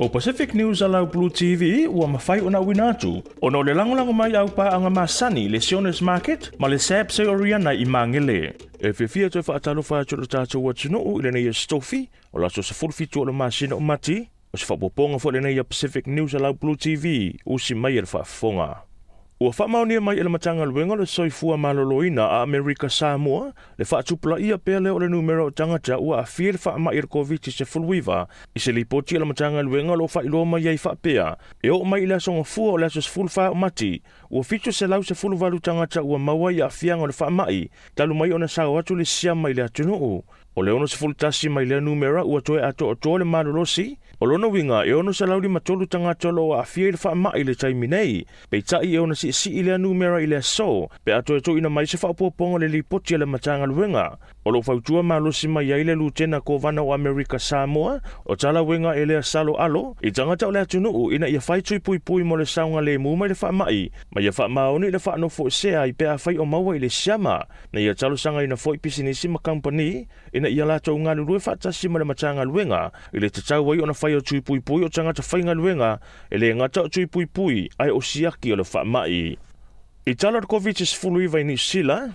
O Pacific News a lau Blue TV ua mafai ona auina atu ona o le lagolago mai a au paaga masani le Sionis Market ma le SABC Oriana i Magele. E fiafia toe faatalofa atu i lo tatou atunuu i lenei aso Tofi o le aso 17 o le masina o Mati. O se faaopoopoga foi lenei a Pacific News a lau Blue TV, usi mai e le faafofoga. Ua faamaonia mai e le Matagaluega o le Soifua Maloloina a Amerika Samoa le faatupulaia pea lea o le numera o tagata ua aafia i le faamai o le Koviti-19 i se lipoti a le Matagaluega o lo o faailoa mai ai faapea, e oo mai i le aso Gafua o le aso 14 o Mati, ua 718 tagata ua maua i aafiaga o le faamai talu mai ona sao atu le siama i le atunuu. O le 61 mai lea numera ua toe atoatoa le malolosi, o lona uiga e 653 tagata o lo o aafia i le faamai i le taimi nei. Peitai e ono siisii lea numera i le aso pe a toe tuuina mai se faaopoopoga o le lipoti a le Matagaluega. O lo o fautua malosi mai ai le Lutena Kovana o Amerika Samoa, o Talauega Elea Salo Alo, i tagata o le atunuu ina ia fai tui puipui mo le saogalemu mai le faamai ma ia faamaoni i le faanofoesea ai pe afai o maua i le siama. Na ia talosagaina foi pisinisi ma kamupani ina ia latou galulue faatasi ma le Matagaluega i le tatau ai ona fai o tui puipui o tagata faigaluega e le gata o tui puipui ae o siaki o le faamai. I tala o le Koviti-19 i Niu Sila,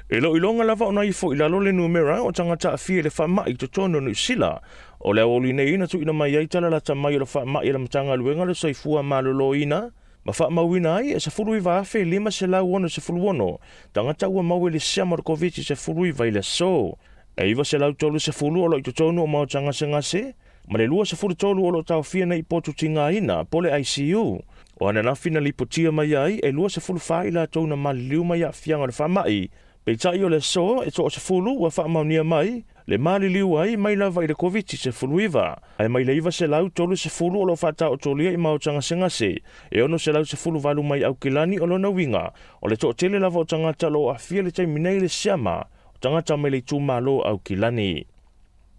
e le o iloga lava ona ifo i lalo le numera o tagata aafia i le faamai i totonu o Niu Sila. O le aoauli nei na tuuina mai ai tala lata mai o le faamai a le Matagaluega o le Soifua Maloloina ma faamauina ai e 19,566 tagata ua maua i le siama o le Koviti-19 i le aso. E 930 o lo o i totonu o maota gasegase, ma le 23 o lo o taofia nei i potu tigaina po o le ICU. O ananafi na lipotia mai ai e 24 i latou na maliliu mai aafiaga o le faamai, peitai o le aso e toasefulu ua faamaonia mai le maliliu ai mai lava i le Koviti-19, ae mai le 930 o lo o faataotolia i maota gasegase e 618 mai Aukilani. O lona uiga, o le toatele lava o tagata o lo o aafia i le taimi nei i le siama o tagata mai le itumalo o Aukilani.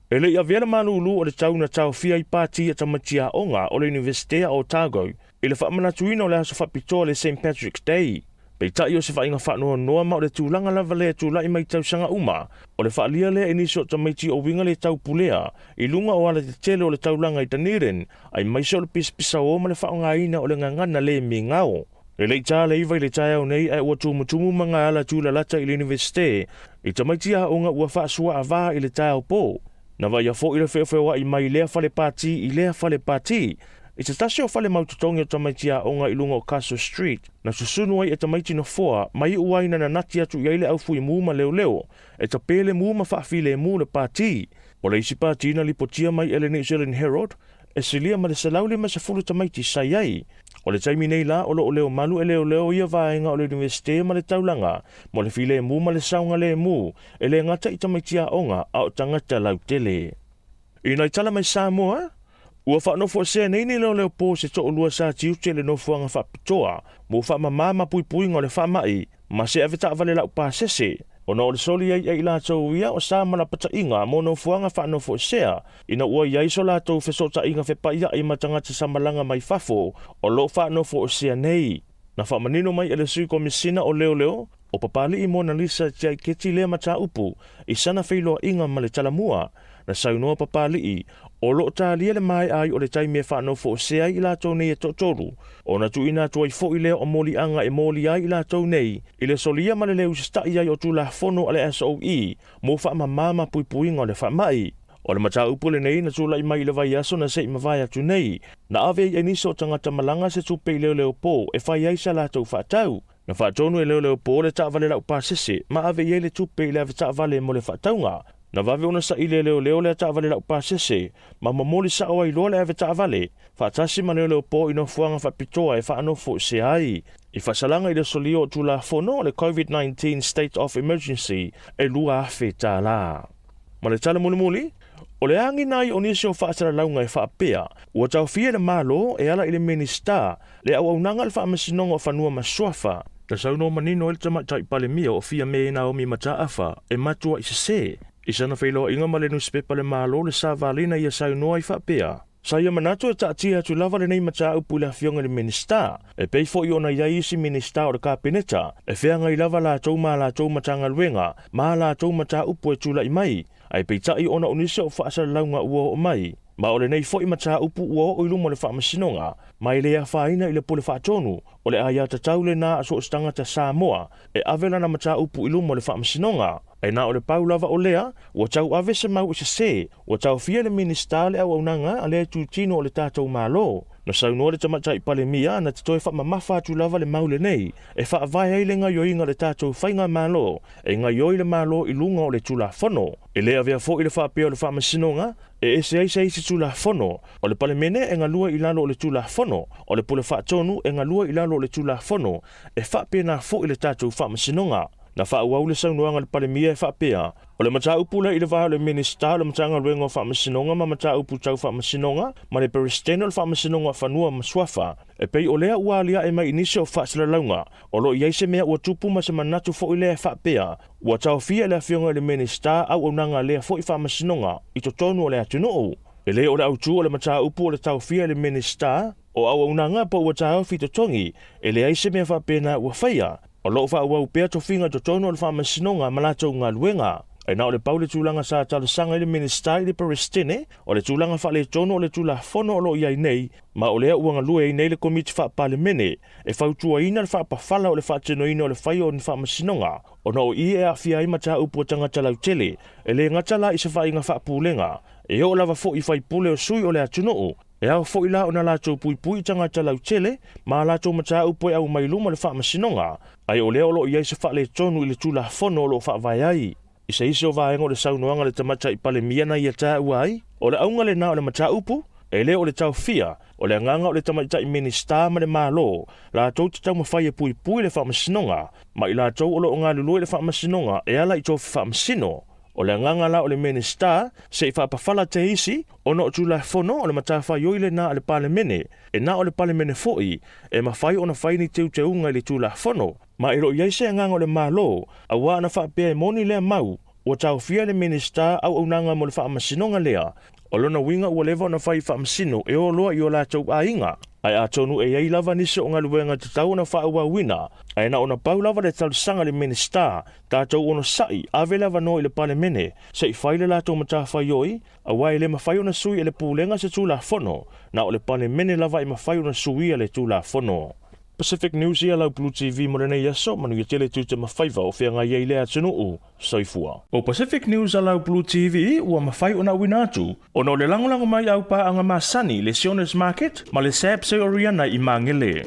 E le i avea le malūlū o le tau na taofia ai pati a tamaiti aoga o le Iunivesite a Otago i le faamanatuina o le aso faapitoa le Saint Patrick's Day. Peitai o se vaaiga faanoanoa ma o le tulaga lava lea e tulai mai i tausaga uma, o le faaalia lea e nisi o tamaiti o uiga le taupulea i luga o alatetele o le taulaga i Dunedin, aemaise o le pisapisaō ma le faaaogaina o le gagana le migao. E le i tā le 9 i le taeao nei ae ua tumutumu ma ngā ala tūlalata i le Iunivesite i tamaiti aoga ua faasuaavā i le taeao pō. Na vaaia foi le feofeoai mai lea fale pāti i lea fale pāti. I se tasi o fale mautotogi o tamaiti aoga i luga o Castle Street, na susunu ai e tamaiti nofoa ma iu ai na nanati atu i ai le au fuimu ma leoleo e tapē le mū ma faafilemu le pāti. O le isi pāti na lipotia mai e le New Zealand Herald, e silia ma le 150 tamaiti sa i ai. O le taimi nei la o lo o leo malu e leoleo ia vaega o le Iunivesite ma le taulaga mo le filemu ma le saogalemu, e le gata i tamaiti aoga a o tagata lautele. I nai tala mai Samoa, ua faanofoesea nei ni leoleo po se toalua sa tiute i le nofoaga faapitoa mo faamama ma puipuiga o le faamai ma se ave taavale laupasese, ona o le soli ai e i latou ia o sa ma lapataiga mo nofoaga faanofoesea ina ua i ai so latou fesootaiga fepaiai ma tagata sa malaga mai fafo o lo o faanofoesea nei. Na faamanino mai e le Sui Komisina o Leoleo, o Papali'i Monalisa Giachetti lea mataupu i sana feiloaiga ma le Talamua. Na saunoa Papali'i, o lo o talia le maea ai o le taimi e faanofoesea ai i latou nei e toatolu, ona tuuina atu ai foi lea o moliaga e molia ai i latou nei i le solia ma le le usitai ai o Tulafono a le SOE mo faamama ma puipuiga o le faamai. O le mataupu lenei na tulai mai i le vaiaso na se i mavae atu nei, na ave ai e nisi o tagata malaga se tupe i leoleo po e fai ai sa latou faatau. Na faatonu e leoleo po le taavale laupasese ma ave i ai le tupe i le avetaavale mo le faatauga. Na vave ona saili e leoleo lea taavale laupasese ma momoli sao ai loa le avetaavale, faatasi ma leoleo po i nofoaga faapitoa e faanofoesea ai. I faasalaga i le solia o Tulafono o le COVID-19 State of Emergency e $2,000. Ma le tala mulimuli, o le agina ai o nisi o faasalalauga e faapea, ua taofia e le Malo e ala i le Minisita le auaunaga a le Faamasinoga o Fanua ma Suafa. Na saunoa manino ai le Tamaitai Palemia o Fiame Naomi Mataafa e matuai sese i sana feiloaiga ma le nusipepa Le Malo le Savalina ia saunoa ai faapea, Sa ia manatu e taatia atu lava lenei mataupu i le Afioga i le Minisita, e pei foi ona i ai isi Minisita o le Kapeneta, e feagai lava latou ma a latou Matagaluega ma a latou mataupu e tulai mai, ae peitai ona o nisi o faasalalauga ua oo mai. Ma o lenei foi mataupu ua oo i luma o le Faamasinoga, ma e le afaina i le Pule Faatonu, o le aiatatau lena a so o se tagata Samoa e ave lana mataupu i luma o le Faamasinoga. Ae na o le pau lava o lea, ua tauave se mau i sese, ua taofia e le Minisita le auaunaga a lea itutino o le tatou Malo. Na saunoa le Tamaitai Palemia na te toe faamamafa atu lava le mau lenei e faavae ai le gaioiga o le tatou Faigamalo e gaioi le Malo i luga o le Tulafono. E le avea foi le faapea o le Faamasinoga e ese ai se isi Tulafono, o le Palemene e galue i lalo o le Tulafono, o le Pule Faatonu e galue i lalo o le Tulafono, e faapena foi le tatou Faamasinoga. Na faaauau le saunoaga a le Palemia e faapea, O le mataupu lea i le va o le Minisita o le Matagaluega o Faamasinoga ma Mataupu Tau Faamasinoga ma le Peresetene o le Faamasinoga o Fanua ma Suafa, e pei o lea ua aliae mai i nisi o faasalalauga, o lo o i ai se mea ua tupu ma se manatu foi lea e faapea, ua taofia e le Afioga i le Minisita auaunaga a lea foi Faamasinoga i totonu o le atunuu. E le o le autu o le mataupu o le taofia e le Minisita o auaunaga po ua taofi totogi, e leai se mea faapena ua faia. O lo o faaauau pea tofiga i totonu o le Faamasinoga ma latou galuega. Ae na o le pau le tulaga sa talosaga ai le Minisita i le Peresetene, o le tulaga faaletonu o le Tulafono o lo o i ai nei, ma o lea ua galue ai nei le Komiti Faa-Palemene e fautuaina le faapafala o le faatinoina o le fai o ni faamasinoga, ona o i e aafia ai mataupu a tagata lautele, e le gata la i se vaaiga faapulega, e oo lava foi i faipule o sui o le atunuu. E ao foi la ona latou puipui i tagata lautele ma a latou mataupu e aumai i luma o le faamasinoga, ae o lea o lo o i ai se faaletonu i le Tulafono o lo o faavae ai. I se isi o vaega o le saunoaga a le Tamaitai Palemia na ia taua ai, o le auga lena o le mataupu, e le o le taofia, o le agaga o le Tamaitai Minisita ma le Malo, latou te taumafai e puipui le faamasinoga, ma i latou o lo o galulue i le faamasinoga e ala i tofi faamasino. O le agaga la o le Minisita, se i faapafala te isi, ona o Tulafono o le matafaioi lena a le Palemene, e na o le Palemene foi e mafai ona fai ni teuteuga i le Tulafono, ma e le o i ai se agaga o le Malo, auā ana faapea e moni lea mau, ua taofia e le Minisita auaunaga mo le faamasinoga lea, O lona uiga ua leva ona fai faamasino e o loa i o latou aiga. Ae atonu e i ai lava nisi o galuega tatau ona faaauauina, ae na ona pau lava le talosaga i le Minisita, tatou onosai, ave le avanoa i le Palemene se i fai le latou matafaioi, aua e le mafai ona sui e le Pulega se Tulafono, na o le Palemene lava e mafai ona suia le Tulafono. Pacific News ia lau Blue TV mo lenei aso, manuia tele tiute ma faiva o feagai ai lea atunuu. Soifua. O Pacific News a lau Blue TV ua mafai ona auina atu ona o le lagolago mai au paaga masani le Sionis Market ma le Sabse Oriana i Magele.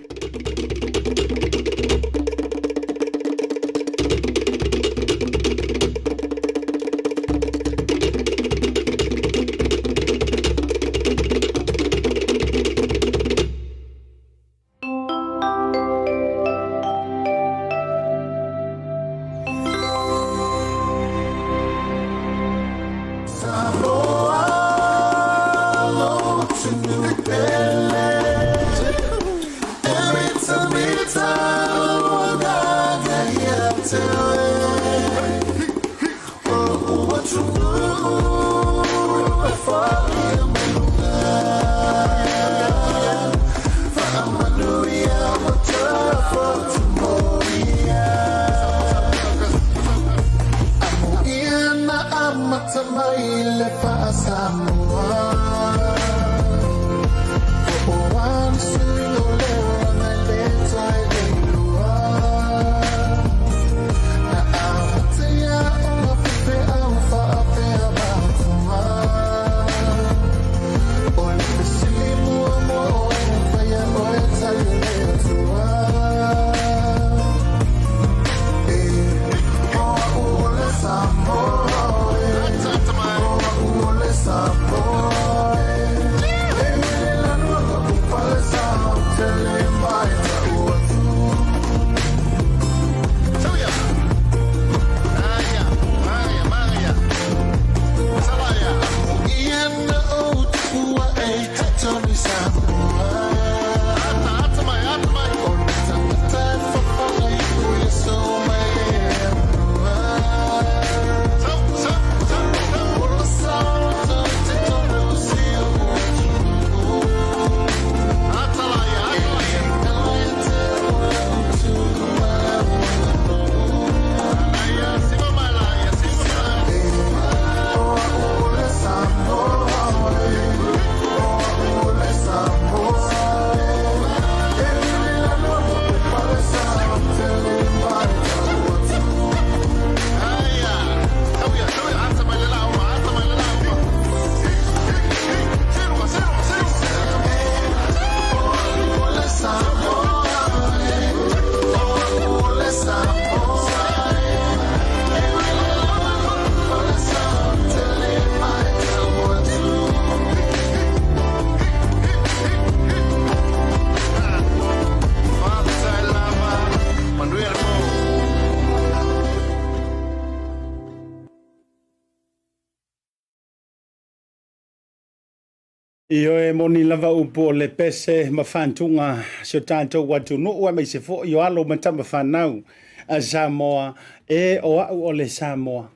Ioe, moni lava upu o le pese ma fatuga si o tatou atunuu aemaise foi o alo ma tama fanau a Samoa. E o au o le Samoa,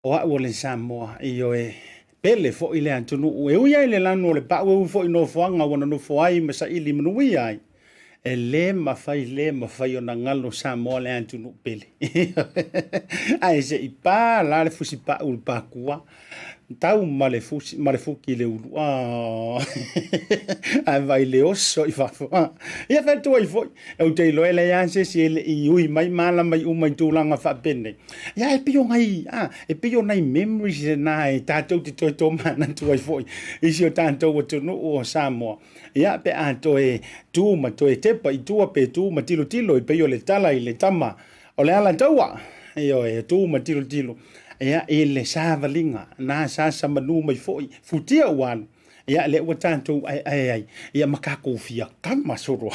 o au o le Samoa. Ioe, pele foi le atunuu e ui ai le lanu o le pau, e ui foi nofoaga ua nonofo ai ma saili manuia ai. E le mafai, le mafai ona galo Samoa le atunuu pele. Ae se i pa la le fusi pau le pakua, tau ma le fusi ma le fuki le ulu. Ae vai le oso i fafo. Ia fai atu ai foi, ou te iloa e leai lava se isi e le i ui mai ma ala mai uma i tulaga faapenei. Ia e pei o nai, e pei o nai memories na e tatou te toe tomanatu ai foi i si o tatou atunuu o Samoa. Ia pe a toe tu ma toe tepa i tua pe tu ma tilotilo e pei o le tala i le tama o le Alataua. Ioe, e tu ma tilotilo ia i le savaliga na sasa manu mai foi futia ua alu. Ia lea ua tatou aeae ai ia ma tatou fia kama solo.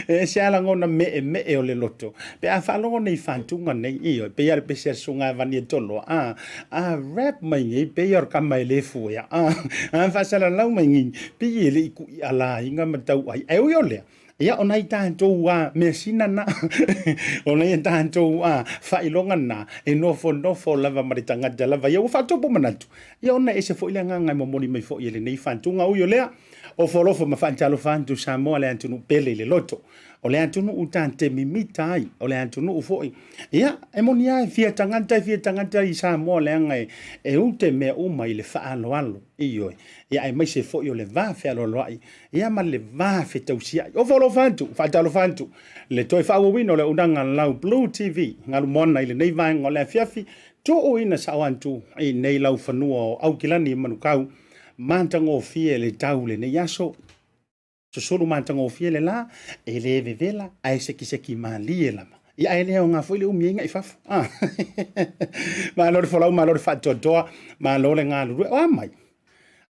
E se lagona meemee o le loto pe a faalogo nei fatuga nei. Ioe, pei lava le pese a le susuga Vani e Toloa, a rap mai nei pei o le kama e le fuea, a faasalalau mai nei pei e le i kui alaiga ma tau ai. Ae ui o lea, ia o nai tatou a measina na, o nai tatou a faailoga na e nofonofo lava ma le tagata lava ia ua faatupu manatu. Ia ona e ese foi le agaga e momoli mai foi e lenei fatuga. Ui o lea, ofoalofo ma faatalofa atu Samoa le atunuu pele i le loto. O le atunuu ta te mimita ai, o le atunuu foi. Ia, e moni lava e fia tagata, e fia tagata i Samoa leaga e ute mea uma i le faaaloalo, ioe. Ia, aemaise foi o le va fealoaloai, ia ma le va fetausiai. Ofoalofa atu, faatalofa atu, le toe faaauauina o le auaunaga lau Blue TV, galumoana i lenei vaega o le afiafi, tuuina sao atu i nei laufanua o Aukilani Manukau, matagofie le tau lenei aso. Susulu matagofie le la, e le vevela ae sekiseki malie lava. Ia ae le aoga foi le umi ai ngai fafo. Malo le folau, malo le faatoatoa, malo le galulue. O a mai?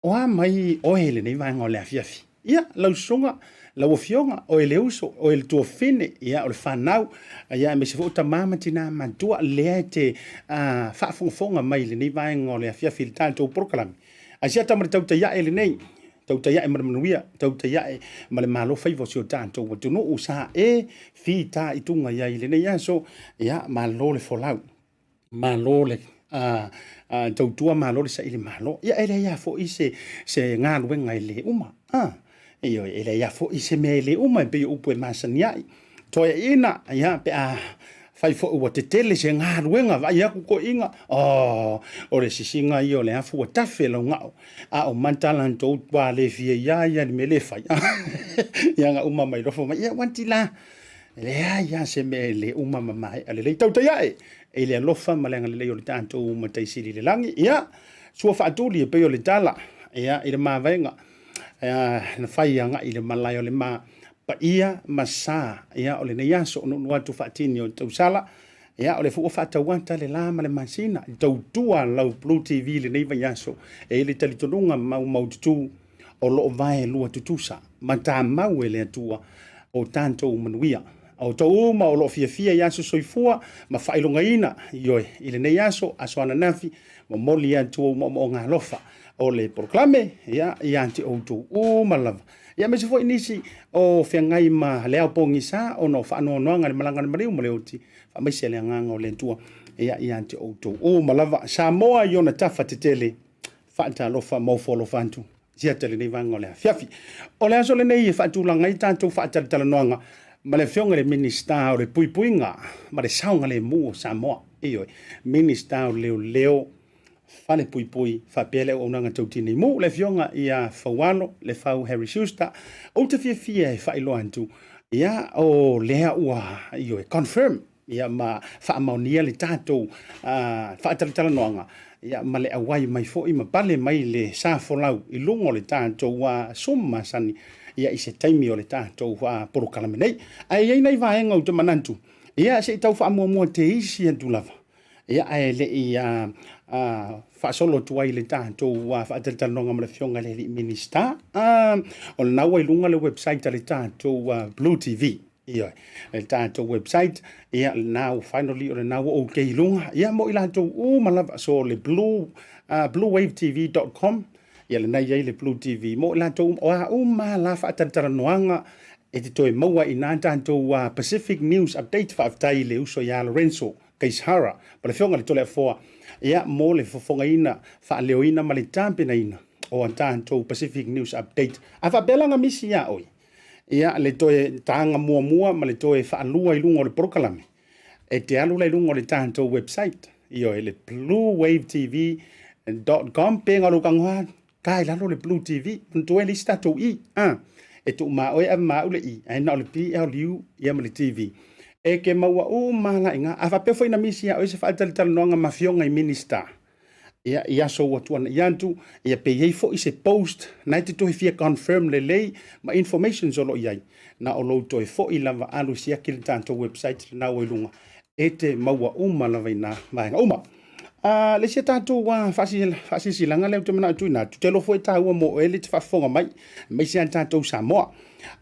O a mai oe i lenei vaega o le afiafi? Ia, lau susuga, lau afioga, oe le uso, oe le tuafafine, ia, o le fanau, ia, aemaise foi o tama ma tina matua, lea e te faafogafoga mai i lenei vaega o le afiafi i le tatou polokalame. Ae sia tama le tautai ae lenei, tautai ae ma le manuia, tautai ae ma le malo faiva o si o tatou atunuu sa e fita i tuga i ai i lenei aso. Ia, malo le folau, malo le tautua, malo le saili malo. Ia, e leai lava foi se galuega e le uma. Ioe, e leai lava foi se mea e le uma e pei o upu e masani ai. Toeaiina, ia, pe a fai foi ua tetele se galuega, vaai atu toeaiina, oh, o le sisiga ia o le afu ua tafe lau gao, a o mata latou ua le fia ia ia le mea le fai. Ia na uma mai lofo mai, ia ua tila, leai lava se mea e le uma ma maea lelei. Tautai ae i le alofa ma le agalelei o le tatou Matai Sili i le lagi. Ia, sua faatuli e pei o le tala, ia, i le mavaega na fai agai i le malae o le ma paia ma sa, ia, o lenei aso o nuunuu atu faatini o le tausala. Ia, o le foi ua faatauata le la ma le masina i tautua lau Blue TV i lenei vaiaso. E i ai le talitonuga maumaututu o lo o vaelua tutusa ma tamau e le Atua o tatou manuia. O outou uma o lo o fiafia i aso soifua ma faailogaina, ioe, i lenei aso, aso ananafi, momoli atu ou moomooga alofa o le polokalame, ia, ia te outou uma lava. Ia, aemaise foi nisi o feagai ma le ao pogisa ona o faanoanoaga i le malaga a le maliu ma le oti, faamaise le agaga o le Atua, ia, ia te outou uma lava. Samoa i ona tafa tetele, faatalofa ma ofo alofa atu siata lenei vaega o le afiafi. O le aso lenei e faatulaga ai tatou faatalatalanoaga ma le afioga i le Minisita o le Puipuiga ma le Saogalemu o Samoa. Ioe, Minisita o Leoleo, Falepuipui faapea le auaunaga tau tinei mu, le afioga ia Faualo Lefau Harry Schuster. Ou te fiafia e faailoa atu, ia, o lea ua, ioe, confirm, ia, ma faamaonia le tatou faatalatalanoaga, ia, ma le auai mai foi ma pale mai le sa folau i luga o le tatou Zoom masani, ia, i se taimi o le tatou polokalame nei. Ae i ai nai vaega ou te manatu, ia, se i tau faamuamua te isi atu lava, ia, ae le i faasolo atu ai le tatou faatalatalanoaga ma le afioga i le alii Minisita. O lena ua i luga le website a le tatou Blue TV. Ioe, le tatou website, ia, lena ua finally, o lena ua okay i luga, ia, mo i latou uma lava. So, le blue, bluewavetv.com. Ia lena e i ai le Blue TV mo i latou uma. O a uma lava la faatalatalanoaga e te toe maua i ina tatou Pacific News Update. Faafetai i le uso ia Lorenzo Kaishara ma le Afioga i le Toleafoa ia mo le fofogaina, faaleoina ma le tapenaina o a tatou Pacific News Update. A faapea la na misi ia oe, ia le toe taga muamua ma le toe faalua i luga o le polokalame, e te alu la i luga o le tatou website, ioe, le bluewavetv.com, pe ga lou tago ta i lalo le Blue TV, manatua e leai se tatou E, a, e tuu ma oe ave ma au le E, ae na o le B L U ia ma le TV. E ke maua uma la i ina. A faapea foi na misi ia oe se faatalatalanoaga ma afioga i Minista, ia, i aso ua tuanai atu, ia pe i ai foi se post na e te toe fia confirm lelei ma informations o lo o i ai, na o lou toe foi lava alu e siaki le tatou website lena ua i luga, e te maua uma lava i na vaega uma. A le isi a tatou faasilasilaga lea ou te manao e tuuina atu, ou te iloa foi e taua mo oe le te faafofoga mai, aemaise lava tatou Samoa.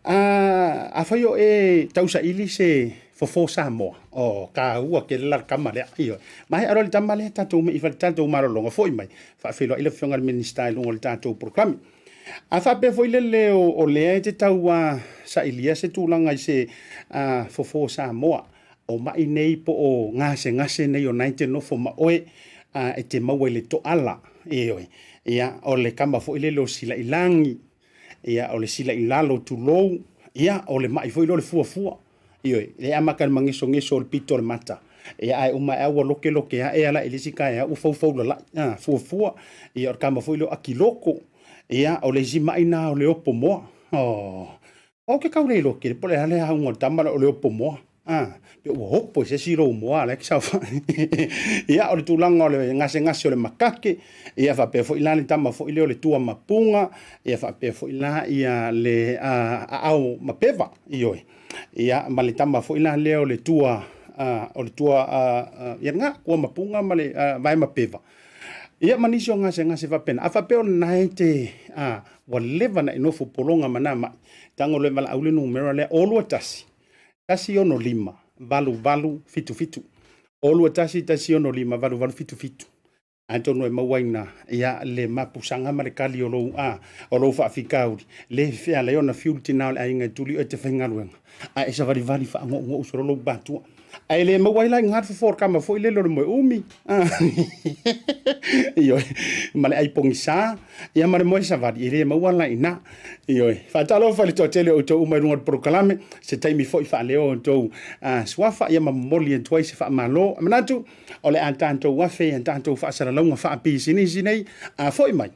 Afai o e tausaili se fofo Samoa, o taua tele la le tama lea. Ioe. Maea loa le tama lea, tatou mei i fale tatou malologa, foi mai, faafeiloai le Afioga i le Minisita i luga o le tatou polokalame. A faapea foi le leo o lea e te tau sailia se tulaga i se fofo Samoa, o maʻi nei po o gasegase nei o na e te nofo ma oe a e te maua i le toala, ioe, ia, o le kama foi lele o silailagi, ia, o le silailalo tulou, ia, o le maʻi foi lea o le fuafua, ioe, e amata i le magesogeso o le pito o le mata, ia, ae uma ae ua lokeloke ae ala i le isi taeao ua foufou lalaʻi, a, fuafua, ia, o le kama foi lea o akiloko, ia, o le isi maʻi na o le opo moa, oh. Ou te tau le iloa tele po o le a le auga o le tama lea o le opo moa. Ah, pe ua opo i se isi lou moa la e saofai. Ia, o le tulaga o le gasegase o le makake, ia faapea foi la le tama foi lea o le tua mapuga, ia faapea foi la ia le aao mapeva, ioe. Ia, ma le tama foi la lea o le tua, o le tua, ia lena, tua mapuga ma le vae mapeva. Ia ma nisi o gasegase faapena. A faapea o lena e te, a, ua leva na e nofo pologa ma na maʻi, tago loa e valaau le numera lea, o 21 165 8877. O 21 165 8877. Atonu e maua ai i ina, ia, le mapusaga ma le kali o lou, a, o lou faafitauli, le fealai ona fiu le tina o le aiga e tuli oe e te faigaluega, a e savalivali faagougoou solo lou matua. Ae le maua ai la i ina le fofo o le kama foi lele o le moe umi. Ioe, ma le ai pogisa, ia ma le moe savali, e le maua la i ina. Ioe, faatalofa i le toatele o outou uma i luga o le polokalame, se taimi foi faaleo outou suafa, ia ma momoli atu ai se faamalo. E manatu, o le a tatou afe i a tatou faasalalauga faapisinisi nei, a foi mai,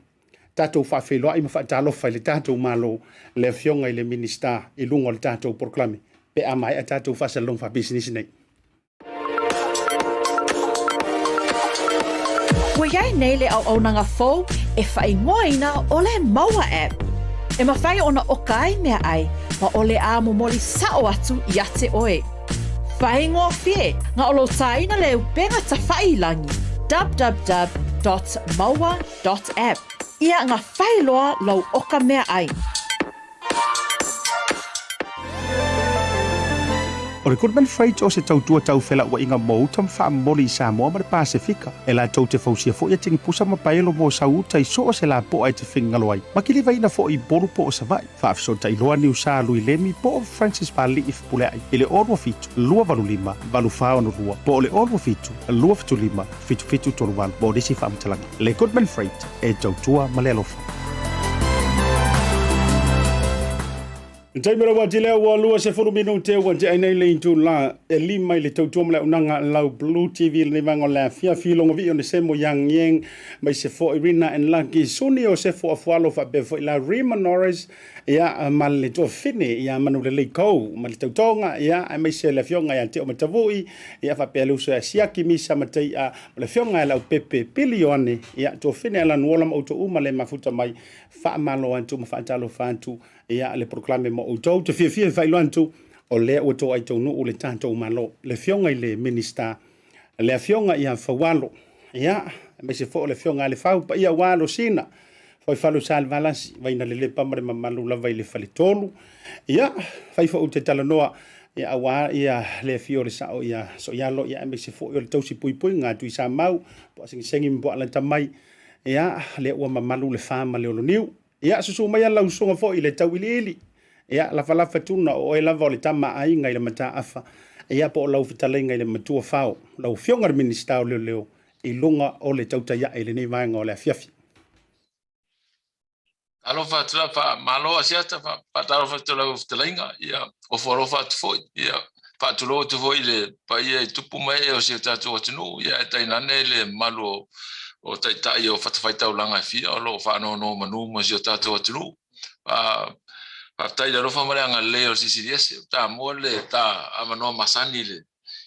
tatou faafeiloai ma faatalofa i le tatou Malo, le Afioga i le Minisita i luga o le tatou polokalame pe a maea tatou faasalalauga faapisinisi nei. Ua i ai nei le auaunaga fou e faaigoaina o le Maua App. E mafai ona oka ai meaai ma o le a momoli sa'o atu ia te oe. Faigofie na o lou tāina le upega tawhaʻi i lagi, www.maua. App. Ia nga whai loa lou oka meaai. O le Goodman Freight o se tautua tau felauaiga mo uta ma faamomoli i Samoa ma le Pasefika. E latou te fausia foi a tigipusa ma paelo mo sau uta i so o se lapoa e te finagalo ai, ma kilivaina foi i Upolu po o Savaii. Faafesootai loa Niusa Lui Lemi po o Francis Pali'i Fepulea'i i le 027 285 8462 po o le 027 275 7738 mo nisi faamatalaga. Le Goodman Freight e tautua ma le alofa. Le taimi o le wati lea ua 20 minute ua tea ai nei le itula e lima i le tautua ma le auaunaga lau Blue TV lenei vaega o le afiafi logo vii o Nesemo Yang Yeng mai se foi Rina and Lucky Suni o Sefo Afualo faapea foi la Rima Norris ia ma le tuafafine ia Manulelei Kou ma le tautoga ia aemaise le afioga ia Teo Matavui ia faapea le uso ia Siaki Misa Matai'a ma le afioga ia Laupepe Pili Ioane ia tuafafine Alanuola ma outou uma le mafuta mai faamalo atu ma faatalofa atu ia le polokalame mo outou te fiafia e faailoa atu o lea ua toai taunuu le tatou Malo le afioga i le Minisita le afioga ia Faualo, ia, aemaise foi o le afioga ia Lefau, paia aua Alosina, Faifalo Sa le Valasi, Vaina Lelepa ma le mamalu lava i le faletolu. Ia, fai foi ou te talanoa, ia, aua ia le afio o le sao ia Soialo, ia, aemaise foi o le tausi puipuiga a Tuisamau, po o Segisegi ma po o Alatamai. Ia, lea ua mamalu le fa ma le oloniu. Ia, susu maia lau usoga foi i le tauiliili. Ia, lafalafa tuna o oe lava o le tama a aiga i le mataafa. Ia, po o lau fetalaiga i le matua fao, lau Afioga i le Minisita o Leoleo, i luga o le tautai ae i lenei vaega o le afiafi. Talofa atu la, faamalo Asiata, faatalofa atu lau fetalaiga, ia, ofo alofa atu foi, ia, faatulou atu foi i le paia i tupu ma ee o si o tatou atunuu, ia, ae tainane le mamalu o taitai o fatafaitaulaga e fia o lo o faanonomanu ma si o tatou atunuu. Faafetai i le alofa ma le agalelei o le Silisili Ese, ua tamua le ta avanoa masani i le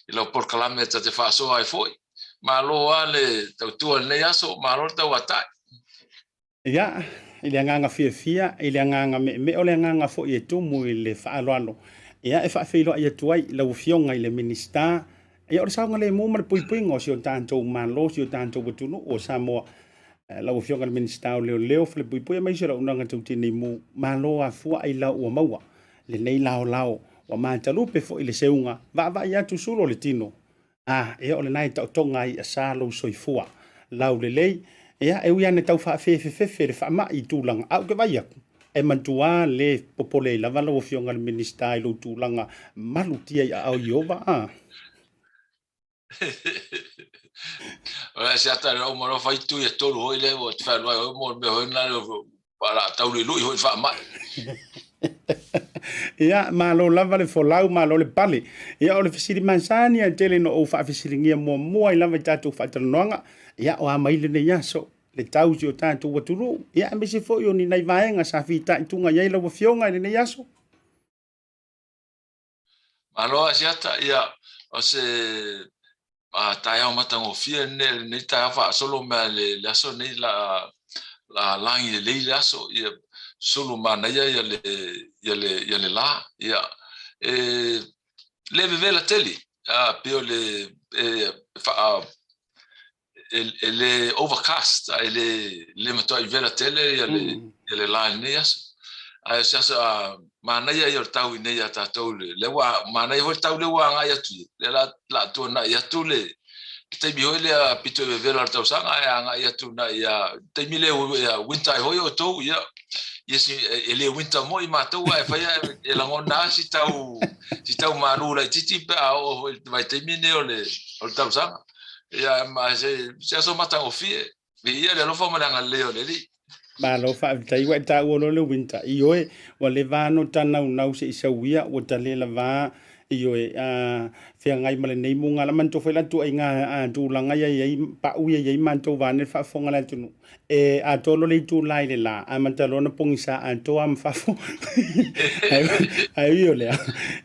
i lau polokalame ta te faasoa ai foi. Malo lava le tautua i lenei aso, malo le tauatai. Ia, i le agaga fiafia, i le agaga meemee, o le agaga foi e tumu i le faaaloalo, ia, e faafeiloai atu ai i lau Afioga i le Minisita, ia, o le saogalemu ma le puipuiga o si o tatou Malo, si o tatou atunuu o Samoa. Lau Afioga i le Minisita o Leoleo, Falepuipui aemaise o le Auaunaga Tau Tinei Mu, malo afua ailao ua maua lenei laolao, ua matalupe foi le seuga, vaavaai atu sulu o le tino, A, ia o lena e taotoga ai asa lou soifua laulelei. Ia, e ui lava ina tau faafefefefe le faamai i tulaga, a ou te vaai atu, e matua le popole ai lava lau Afioga i le Minisita i lou tulaga malutia i aao Ieova, a. O le asiata le uma loa fai tui e tolu hoi le ua te whanua hoi mo le mea hoi nā le la tauluilui hoi faamai. Ia, malo lava le folau, malo le pale. Ia, o le fesili masani a tele na ou faafesiligia muamua ai lava i tatou faatalanoaga, ia, o a mai lenei aso, le tau i si o tatou atunuu, ia, aemaise foi o ni nai vaega sa fitaituga i ai lau Afioga i lenei aso. Malo Asiata, ia, o se taeao matagofie lenei taeao faasolo mea le, le aso nei la, la lagi lelei le aso, ia, sulu manaia ia le, ia le, ia le la, ia, e le vevela tele, a, pei o le, e, faa, e le overcast, e le, le matuai vela tele ia le, ia le la i lenei aso. Ae o se aso a manaia ia o le tau i nei a tatou, le ua manaia foi le tau lea ua agai atu ia, lea la, la tuanai atu le, le taimi foi lea pito i vevela o le tausaga ae agai atu nai ia taimi lea ia winter ai foi outou, ia, ia si, e le winter moi matou ae fai e lagona lava si tau, si tau malu laitiiti pe a oo foi i le vaitaimi lenei o le, o le tausaga. Ia, ma se, se aso matagofie. Viia le alofa ma le agalelei o le Alii. Malo faafetai ua e taua loa le winter. Ioe, ua leva lava ona ta naunau se i sau ia, ua ta le lava ioe a feagai ma lenei mugala. Manatua foi la ituaiga tulaga ia e i ai, pau ia e i ai matou vaeane le faafofoga a le atunuu. E atoa loa le itula i le la, amata loa ona pogisa atoa ma fafo. Ae ui o lea,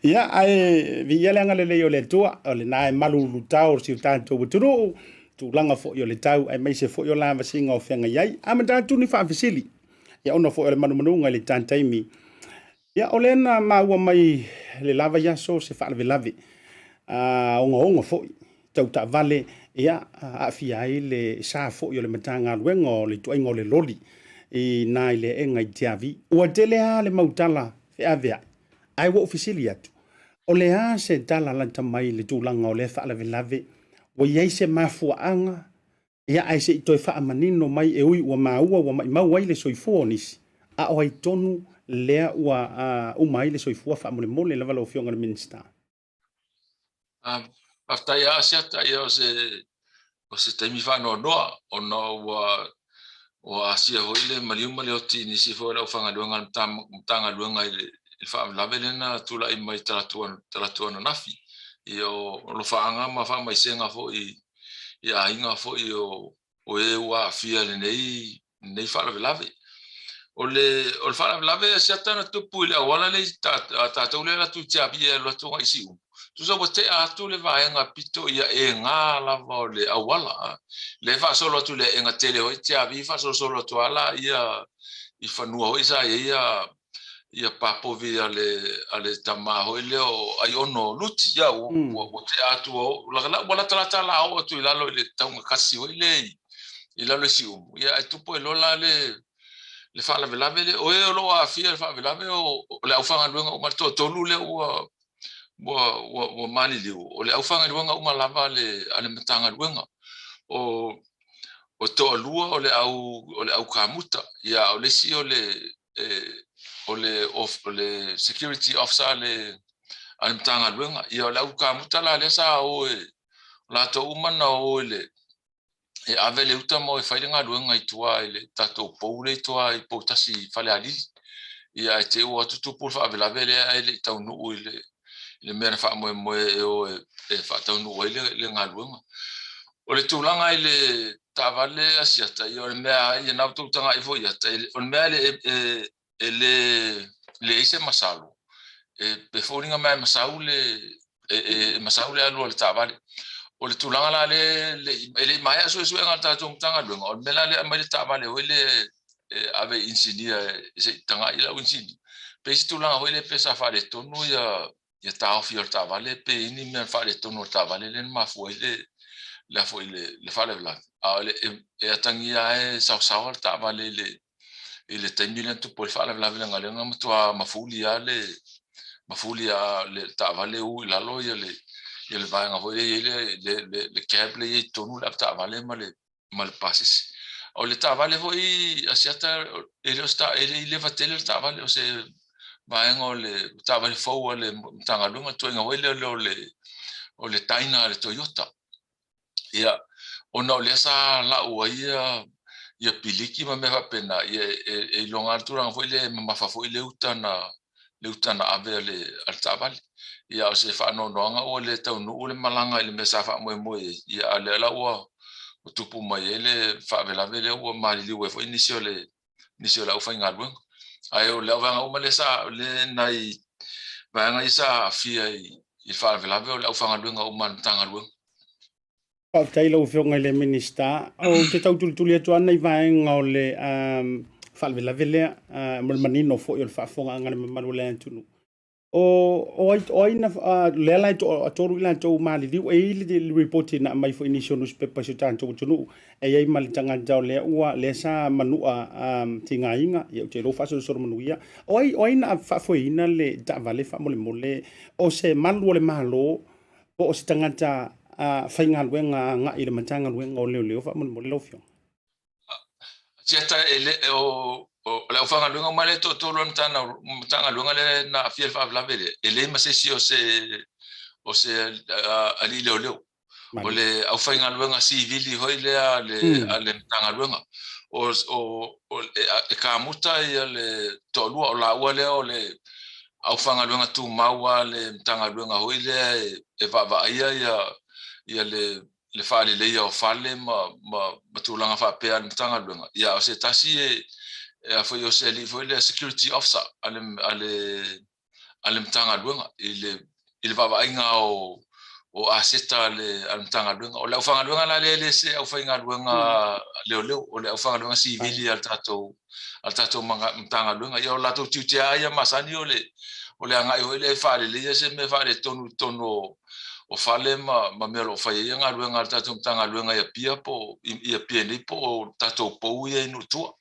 ia, ae viia le agalelei o le Atua, o lena e malulutao si o tatou atunuu, tulaga foi o le tau, aemaise foi o lavasiga o feagai ai. Amata atu ni faafesili, ia ona foi o le manumanuga i le ta taimi. Ia, o lea na maua mai le la vaiaso se faalavelave ogaoga foi tau taavale, ia, aafia ai le sa foi o le Matagaluega o le ituaiga o le loli i na i le aega i Tiavi. Ua tele lava le mau tala feaveai, ae ua ou fesili atu, o le a se tala lata mai i le tulaga o lea faalavelave? Ua i ai se mafuaaga? Ia, ae se i toe faamanino mai e ui ua maua ua maimau ai le soifua o nisi, a o ai tonu lea ua uma ai le soifua faamolemole lava lau Afioga i le Minisita? Faafetai lava Asiata, ia o se, o se taimi faanoanoa ona ua, ua asia foi le maliu ma le oti i nisi foi o le aufaigaluega a le Matagaluega i le faalavelave lea na tulai mai talaatu ananafi. Ia o alofaaga ma faamaisega foi i aiga foi o e ua aafia i lenei faalavelave. O le faalavelave siata na tupu i le auala lea a tatou lea e alu atu i Tiavi e alu atu agai i Siumu, tusa ua tea atu le vaega pito i aega lava o le auala. Lea e faasolo atu i le aega tele foi Tiavi faasolosolo atu lava laia i fanua foi sa i ai ia papovi a le a le tama foi lea o Aiono Luti ia ua ua tea atu ua latalata la oo atu i lalo i le tauga kasi foi lea i lalo i Siumu ia ae tupu ai loa la le le faalavelave lea. O e o lo o aafia i le faalavelave o le aufaigaluega uma, le toatolu lea ua ua ua ua maliliu, o le aufaigaluega uma lava a le Matagaluega. O O toalua o le au o le au kamuta, ia a o le isi o le e, o le o le security officer a le a le Matagaluega. Ia o le au kamuta la lea sa o e o latou uma na o i le e ave le uta ma o e fai le galuega i tua i le tatou pou lea i tua i Poutasi i Falealili. Ia ae te i ua tutupu le faalavelave lea ae le i taunuu i le i le mea na faamoemoe e o e faataunuu ai le galuega. O le tulaga i le taavale asiata, ia o le mea ia na outou tagai foi ata, o le mea e le leai se masalo, e foliga mai e masau le e masau le alu a le taavale. O le tulaga la le e le i maea suesuega a le tatou Matagaluega, o le mea la lea aumai le taavale foi lea e ave i inisinia se i tagai lau inisinia. Pe i se tulaga foi lea pe sa faaletonu ia taofi o le taavale pe i ni mea faaletonu o le taavale lea na mafua ai le le foi le faalavelave. A o le e atagia lava e saosaoa le taavale i le i le taimi lea na tupu ai le faalavelave leaga lea na matua mafuli lava le mafuli lava le taavale u i lalo ia le ia le vaega foi lea e i ai le le le cab lea e i ai i totonu le avetaavale ma le ma le pasese. O le taavale foi Asiata e le o se e le i leva tele le taavale, o se vaega o le taavale fou a le Matagaluega, ituaiga foi lea o le o le Dyna a le Toyota. Ia, ona o lea sa lau ai ia ia piliki ma mea faapena, ia e iloga lava le tulaga foi lea e mamafa foi le uta na le uta na ave a le a le taavale. Ia o se faanoanoaga ua le taunuu le malaga i le mea sa faamoemoe i ai, ia a o lea la ua tupu mai ai le faalavelave lea ua maliliu ai foi nisi o le nisi o le aufaigaluega. Ae o le vaega uma lea sa lea nai vaega ia sa aafia i le faalavelave o le aufaigaluega uma a le Matagaluega. Faafetai i lau Afioga i le Minisita. Ou te tau tulituli atu lava nai vaega o le faalavelave lea mo le manino foi o le faafofogaaga a le mamalu o le atunuu. O, o ai, o ai na, lea la e toatolu i latou maliliu, e i ai le report na aumai foi i nisi o nusipepa i si o tatou atunuu, e i ai ma le tagata o lea ua, lea sa manua tigaina, ia ou te iloa ua faasolosolo manuia. O ai, o ai na faafoeina le taavale faamolemole, o se malu o le Malo po o se tagata faigaluega agai i le Matagaluega o Leoleo faamolemole lau Afioga? Siata e le o o le aufaigaluega uma lea e toatolu a le Matagaluega lea na aafia i le faalavelave lea, e leai ma se isi o se o se alii leoleo. O le aufaigaluega sivili foi lea a le a le Matagaluega. O o e kamuta ia le toalua, o laua lea o le aufaigaluega tumau a le Matagaluega foi lea e vaavaaia ia ia le le faaleleia o fale ma ma ma tulaga faapea a le Matagaluega. Ia a o se tasi e a foi o se alii foi lea security officer a le a le a le Matagaluega i le i le vaavaaiga o o aseta a le a le Matagaluega. O le aufaigaluega la lea e le se aufaigaluega leoleo, o le aufaigaluega sivili a le tatou a le tatou Matagaluega. Ia o latou tiute lava ia masani o le o le agai foi lea e faaleleia se mea faaletonu i totonu o o fale ma ma mea o lo o fai ai galuega a le tatou Matagaluega i Apia po o i Apia nei po o tatou pou ia i nuu i tua.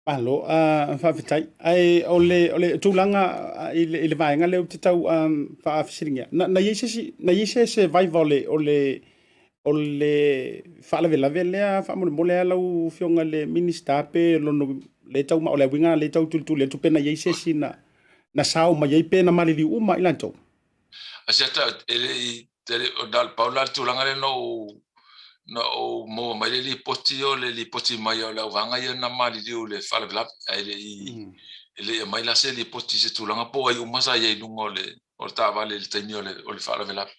Malo, faafetai. Ae o le, o le tulaga i le, i le vaega lea ou te tau faafesiligia, na, na i ai se isi, na i ai se survivor o le, o le, o le faalavelave lea faamolemole lava lau Afioga i le Minisita pe lono le tau, o le uiga lea e tau tulituli atu pe na i ai se isi na, na sao mai ai pe na maliliu uma i latou? Asiata, e le i, o na pau la le tulaga lea na ou, na ou maua mai le lipoti o le lipoti mai o le auvaega ia na maliliu i le faalavelave, ae le i, e le i aumai la se lipoti i se tulaga po o ai uma sa i ai i luga o le, o le taavale i le taimi o le, o le faalavelave.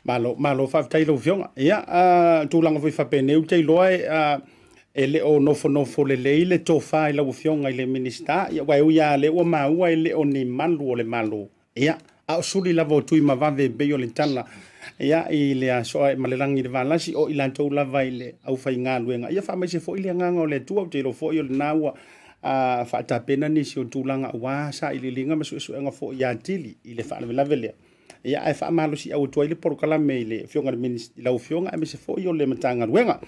Malo, malo faafetai i lau Afioga. Ia, tulaga foi faapenei ou te iloa e, e le o nofonofo lelei le tofa i lau Afioga i le Minisita, ia, aua e ui lava o lea ua maua e le o ni malu o le Malo, ia, a o suli lava o Tuimavave e pei o le tala, ia, i le aso ae ma le lagi i le valasi, o i latou lava i le aufaigaluega. Ia faamaise foi le agaga o le Atua, ou te iloa foi o lena ua faatapena nisi o tulaga aua sailiiliga ma suesuega foi atili i le faalavelave lea. Ia, ae faamalosiau atu ai le polokalame i le Afioga i le Minisita, i lau Afioga aemaise foi o le Matagaluega.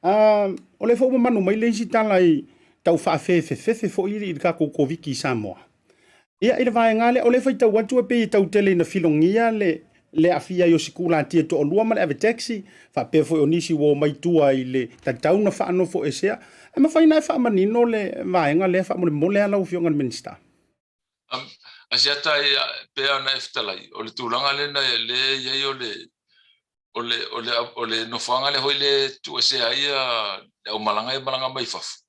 O lea foi ua manu mai le isi tala i tau faafefefefe foi i le tatou Koviti i Samoa. Ia, i le vaega lea, o lea e faitau atu e pei e tau tele ina filogia le, le aafia ai o sikulati e toalua ma le ave taxi, faapea foi o nisi ua omai tua i le tatau na faanofoesea. E mafai ona e faamanino le vaega lea faamolemole lava lau Afioga i le Minisita. Asiata pei ona e fetalai, o le tulaga lea na lea e i ai o le o le o le o le nofoaga lea foi le tuuesea ai le aumalaga ia malaga mai fafo.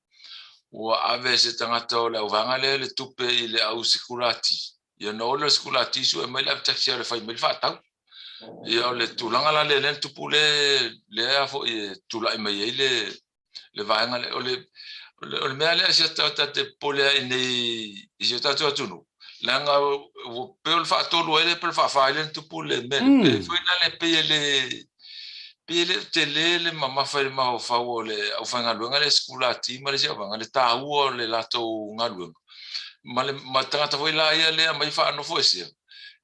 Ua ave e se tagata o le auvaega lea le tupe i le au sikulati. Ia ona o lea o le sikulati sue mai le ave taxi e fai mai le faatau. Ia o le tulaga la lea lea na tupu lea lea foi e tulai mai ai le le vaega lea. O le, o le mea lea se ta te popole ai nei i si o tatou atunuu, leaga ua pei o le faatolu ai lea pe o le faafa ai lea na tupu le mea lea. Pei foi lea pei e le pei e le o tele le mamafa i le mafaufau o le aufaigaluega lea sikulati ma le isi auvaega, le taua o le latou galuega ma le ma tagata foi la ia lea aumai faanofoesea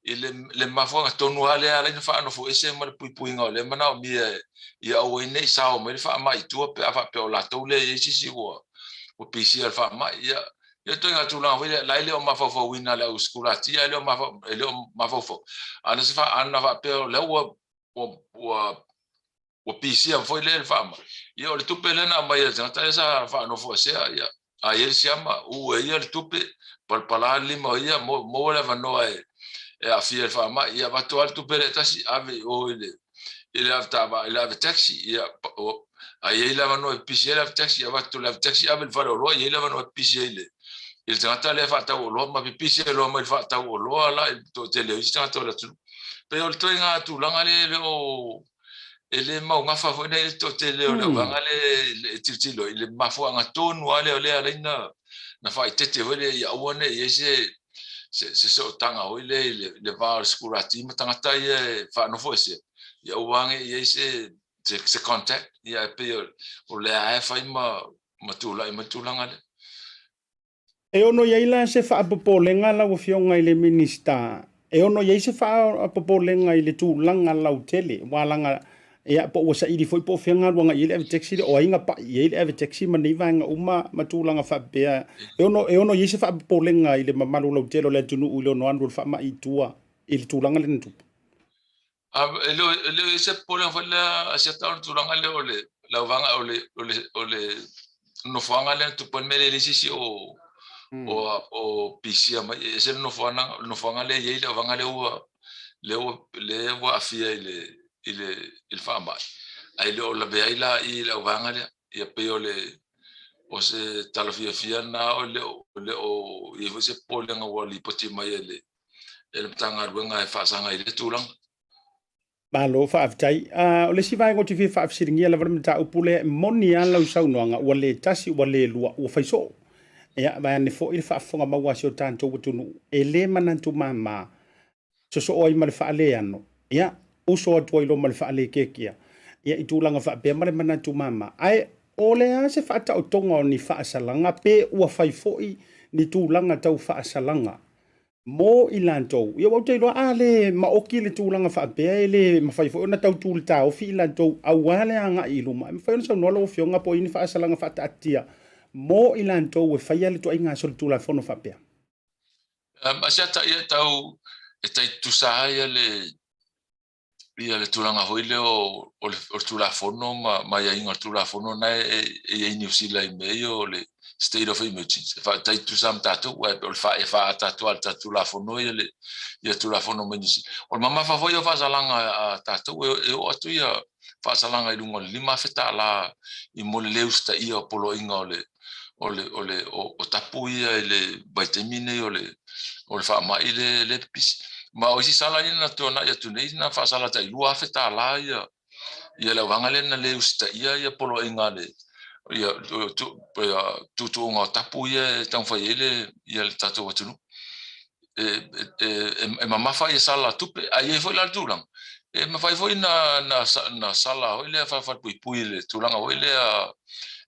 i le, le mafuaaga tonu lava lea e ala ai ona faanofoese ma le puipuiga o lea manaomia ia aua ai ne i sao mai le faamai i tua pe a faapea o latou lea e i ai se isi ua ua pisia i le faamai. Ia, ia ituaiga tulaga foi lea, la e le o mafaufauina e le au sikulati ae le o e le o mafaufau. A na se fa, a na faapea o lea ua ua ua ua pisia foi lea i le faamai, ia o le tupe lea na aumai e le tagata lea sa faanofoesea, ia a i ai le siama, u e ia le tupe, palapala le lima o ia, maua le avanoa e e aafia i le faamai, ia avatu lava le tupe lea e tasi, ave i o i le i le ave taavale, i le ave taxi, ia a i ai le avanoa e pisi ai le ave taxi, avatu le ave taxi ave i le faleoloa, e i ai le avanoa e pisi ai i le i le tagata lea e faatau oloa ma pipisi ai loa mai le faatau oloa la i le toatele o isi tagata o le atunuu. Pei o le ituaiga tulaga lea e le o e le maugafa foi nei le toatele o le auvaega lea e tilotilo i le mafuaaga tonu lava lea o lea e ala ai na faaeteete foi lea ia aua ne i i ai se se sootaga foi lea i le va o le sikulati ma tagata ia e faanofoesea, ia aua ne i i ai se se contact, ia ae pei o lea lava e fai ma tulai mai le tulaga lea. E ono i ai la se faapopolega lau Afioga i le Minisita, e ono i ai se faapopolega i le tulaga lautele, aua leaga, ia, po ua saili foi po o fea galuega i ai le ave taxi lea, o ai na pai i ai le ave taxi ma nei vaega uma ma tulaga faapea. E ono, e ono i ai se faapopolega i le mamalu lautele o le atunuu i le ono alu o le faamai i tua i le tulaga lea na tupu. E le o i ai se popolega foi lea Asiata o le tulaga lea o le lauvaga o le o le o le nofoaga lea na tupu ai le mea lea e leai se isi o o o pisia mai e ese le nofoaga nofoaga lea e i ai le auvaega lea ua lea ua lea ua aafia i le i le i le faamai ae le o lavea ai la i le auvaega lea. Ia pei o le o se tala fiafia lena o le o le o i ai foi se popolega ua lipoti mai e le e le Matagaluega e faasaga i lea tulaga. Malo faafetai. O le isi vaega ou te fia faafesiligia lava le mataupu lea, e moni lava lau saunoaga, ua le tasi, ua le lua, ua fai soo. Ia, vaeane foi le faafofoga maua a si o tatou atunuu, e le manatu mama, sosoo ai ma le faaleano, ia, uso atu ai loa ma le faalekekea, ia, i tulaga faapea ma le manatu mama. Ae o le a se faataotoga o ni faasalaga pe ua fai foi ni tulaga tau faasalaga mo i latou. Ia, ua ou te iloa a le maoki le tulaga faapea, e le mafai foi ona tau tu le taofi i latou aua le agai i luma. E mafai ona saunoa lau Afioga po o i ai ni faasalaga faataatia mo i latou e faia le ituaiga solitulafono faapea. Asiata ia tau e tai tutusa ai le ia le tulaga foi lea o, o, le, o le Tulafono ma, ma aiaiga o le Tulafono na e, e i ai Niu Sila i mea ia o le state of emergency. E fatai tutusa ma tatou, aua o le fa, e faaatatua le tatou Tulafono ia le ia Tulafono mai Niu Sila. O le mamafa foi o faasalaga a tatou, e, e oo atu ia faasalaga i luga o le $5,000 i mo le le usitaia o poloaiga o le o le o le o tapu ia i le vaitaimi nei o le o le faamai le le pipisi. Ma o isi sala ia na tuanai atu nei na faasala tai $2,000 ia ia le auvaega lea na le usitaia ia poloaiga a le ia tuutuuga o tapu ia e taumafai ai le ia le tatou atunuu. E mamafa ia sala tupe, ae i ai foi la le tulaga, e mafai foi na na na sala foi lea falepuipui i le tulaga foi lea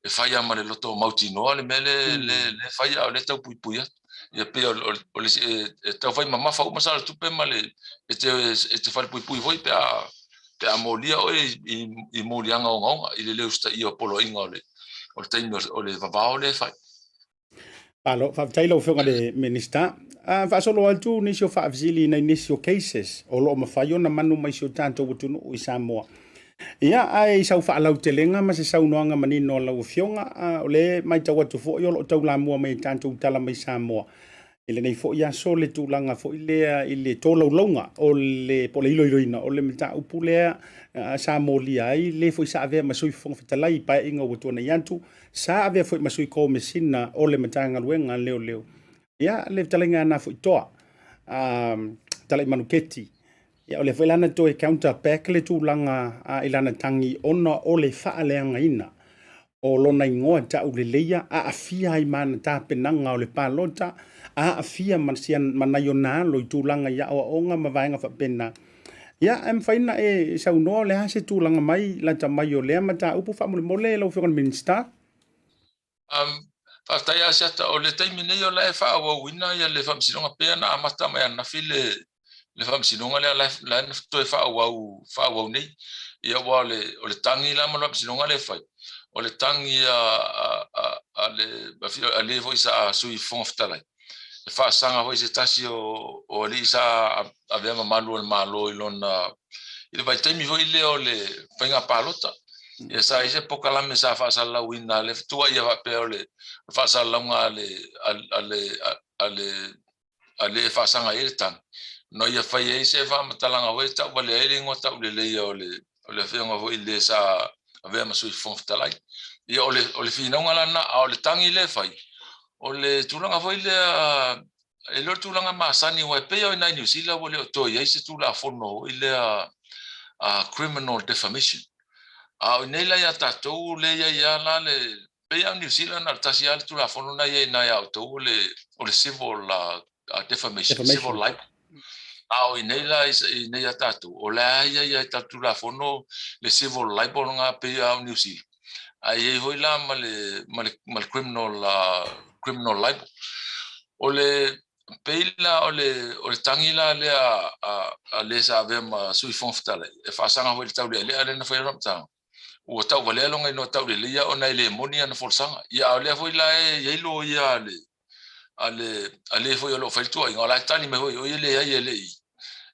e fai lava ma le loto mautinoa le mea lea le fai a o lea e tau puipui atu. Ia pei o le e tau fai mamafa uma sala tupe ma le e te e te falepuipui foi pe a pe a molia oe i moliaga ogaoga i le le usitaia o poloaiga o le o le taimi o le vavao lea e fai. Malo, faafetai lau Afioga i le Minisita. Faasolo atu nisi o faafesili i nai nisi o cases o lo o mafai ona manu mai si o tatou atunuu i Samoa. Ia, ae i sau faalautelega ma se saunoaga manino a lau Afioga, o lea e matau atu foi o lo o taulamua mai e tatou tala mai Samoa i lenei foi aso le tulaga foi lea i le tolaulauga o le po o le iloiloina o le mataupu lea sa molia ai le foi sa avea ma Sui Fofoga Fetalai i paeaiga ua tuanai atu, sa avea foi ma Sui Komesina o le Matagaluega a Leoleo. Ia, le fetalaiga a Nafoitoa, Talaimanuketi. Ia, o lea foi la na toe counter back le tulaga i lana tagi ona o le faaleagaina o lona igoa tauleleia, aafia ai ma ana tapenaga o le palota, aafia ma ma nai ona alo i tulaga i aoaoga ma vaega faapena. Ia, e mafai ona e saunoa o le a se tulaga mai lata mai o lea mataupu faamolemole lau Afioga i le Minisita? Faafetai Asiata, o le taimi nei o la e faaauauina ia le faamasinoga pei ona amata mai ananafi le le faamasinoga lea la e toe faaauau faaauau nei. Ia aua o le o le tagi la ma le faamasinoga lea e fai, o le tagi a a a le a le foi sa Sui Fofoga Fetalai e faasaga foi i se tasi o o alii sa avea ma malu o le Malo i lona i le vaitaimi foi lea o le faiga palota. Ia sa i ai se polokalame sa faasalalauina a le tuuaia faapea o le faasalalauga a le a le a le a le e faasaga i ai le tagi, ina ia fai ai se faamatalaga foi e tauvalea ai le igoa tauleleia o le o le afioga foi i le sa avea ma Sui Fofoga Fetalai. Ia o le o le finauga la lena, a o le tagi lea e fai, o le tulaga foi lea e le o le tulaga masani aua e pei lava o i ina i Niu Sila ua le o toe i ai se Tulafono foi lea criminal defamation. A o inei la ia tatou lea e i ai lava la le pei lava o Niu Sila na o le tasi lava le Tulafono lena e i ai i ina ia outou o le o le civil defamation, civil libel. A o inei la inei ia tatou, o la e i ai lava i tatou Tulafono le civil libel lena pei lava o Niu Sila. Ae i ai foi la ma le ma le ma le criminal criminal libel. O le pei la o le o le tagi la lea a a le sa avea ma Sui Fofoga Fetalai e faasaga foi i le taulealea lea na fai ai lona amataga, ua tauvalea lona igoa tauleleia ona e le moni ana folasaga. Ia a o lea foi la e i ai loia a le a le a le foi o lo o fai le tuuaiga, o la e tali mai foi, o ia e leai e le i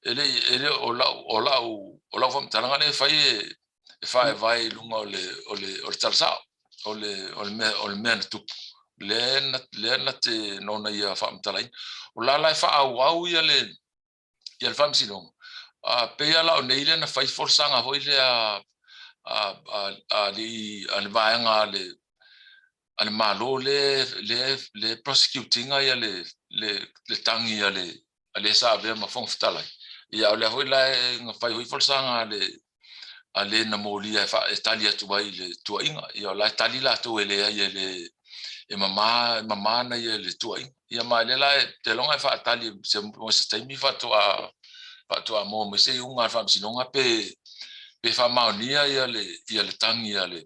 e le i e le o lau o lau o lau faamatalaga lea e fai e e faevae i luga o le o le o le tala sao o le o le mea o le mea na tupu lea na lea na te nona ia faamatalaina. O la la e faaauau ia le ia le faamasinoga a pei lava la o nei lea na fai folasaga foi lea a a a alii a le vaega a le a le Malo lea lea lea prosecute ina ia le le le tagi a le a le sa avea ma Fofoga Fetalai. Ia a o lea foi la e na fai foi folasaga a le a le na molia e, fa, e tali atu ai i le tuuaiga. Ia o la e tali latou e leai e le e mama e mama ana ia le tuuaiga. Ia ma lea la e te iloga e faatali se mo se taimi faatoa faatoa maua mai se iuga a le Faamasinoga pe pe faamaonia ia le ia le tagi a le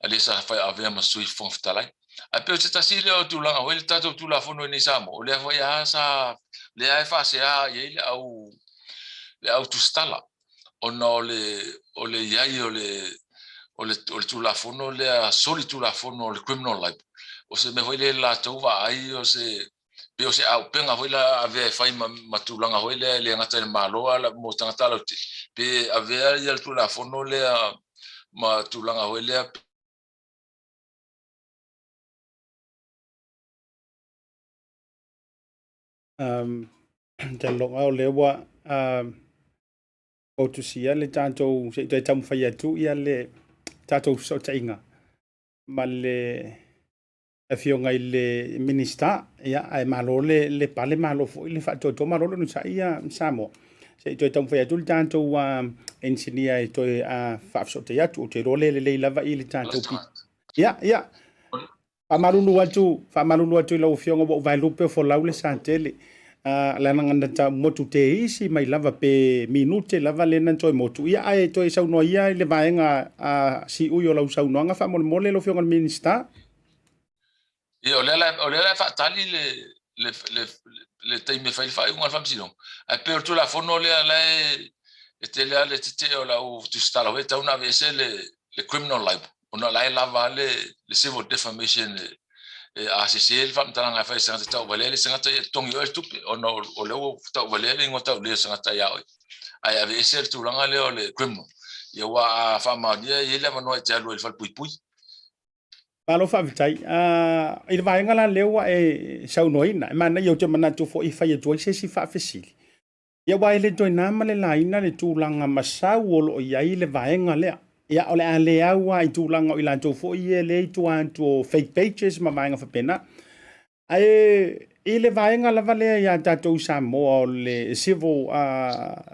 a le sa fai avea ma Sui Fofoga Fetalai. Ae pei o se tasi lea o tulaga foi le tatou Tulafono i nei Samoa, o lea foi lava sa lea e faasea i ai le au le au tusitala ona o le o le i ai o le o le o le Tulafono lea solitulafono o le criminal libel. O se mea foi lea latou vaai o se pei o se auupega foi la avea e fai ma, ma tulaga foi lea e le gata i le Malo a mo tagata lautele, pe avea ia le Tulafono lea ma tulaga foi lea. Taloga o lea ua tusia le tatou, se i toe taumafai atu ia le tatou fesootaiga ma le Afioga i le Minisita, ia, ae malo le, le pale, malo foi le faatoatoa, malo le onosai ia Samoa. Se i toe taumafai atu le tatou engineer e toe faafesootai atu, ou te iloa le lelei lava i le tatou Ia, ia. Faamalulu atu, faamalulu atu i lau Afioga ua ou vaelupe o folau le sa tele. Leaga na ta motu teisi mai lava pe minute lava lea na toe motu. Ia, ae toe saunoa ia i le vaega siui o lau saunoaga faamolemole lau Afioga i le Minisita. Ia, o lea la, o lea la e faatali le, le, le, le taimi e fai le faaiuga a le Faamasinoga. Ae pei o le Tulafono lea la e, e tele lava le tetee o lau tusitala foi e tatau ona aveese le, le criminal libel ona o la e lava le, le civil defamation e, E a sese le faamatalaga e fai e se tagata tauvalea le isi tagata, ia totogi oe le tupe ona o lea ua tauvalea le igoa taulelei o se tagata ia oe. Ae aveese le tulaga lea o le criminal. Ia aua a faamaonia e i ai le avanoa e te alu ai i le falepuipui. Malo faafetai. I le vaega la lea ua e saunoaina, e manaia ou te manatu foi e fai atu ai se isi faafesili. Ia aua e le toe na ma le laina le tulaga masau o lo o i ai le vaega lea. Ia o le a le au lava i tulaga o i latou foi ia lea i tua atu o fake pages ma vaega faapena. Ae i le vaega lava lea ia tatou i Samoa o le civil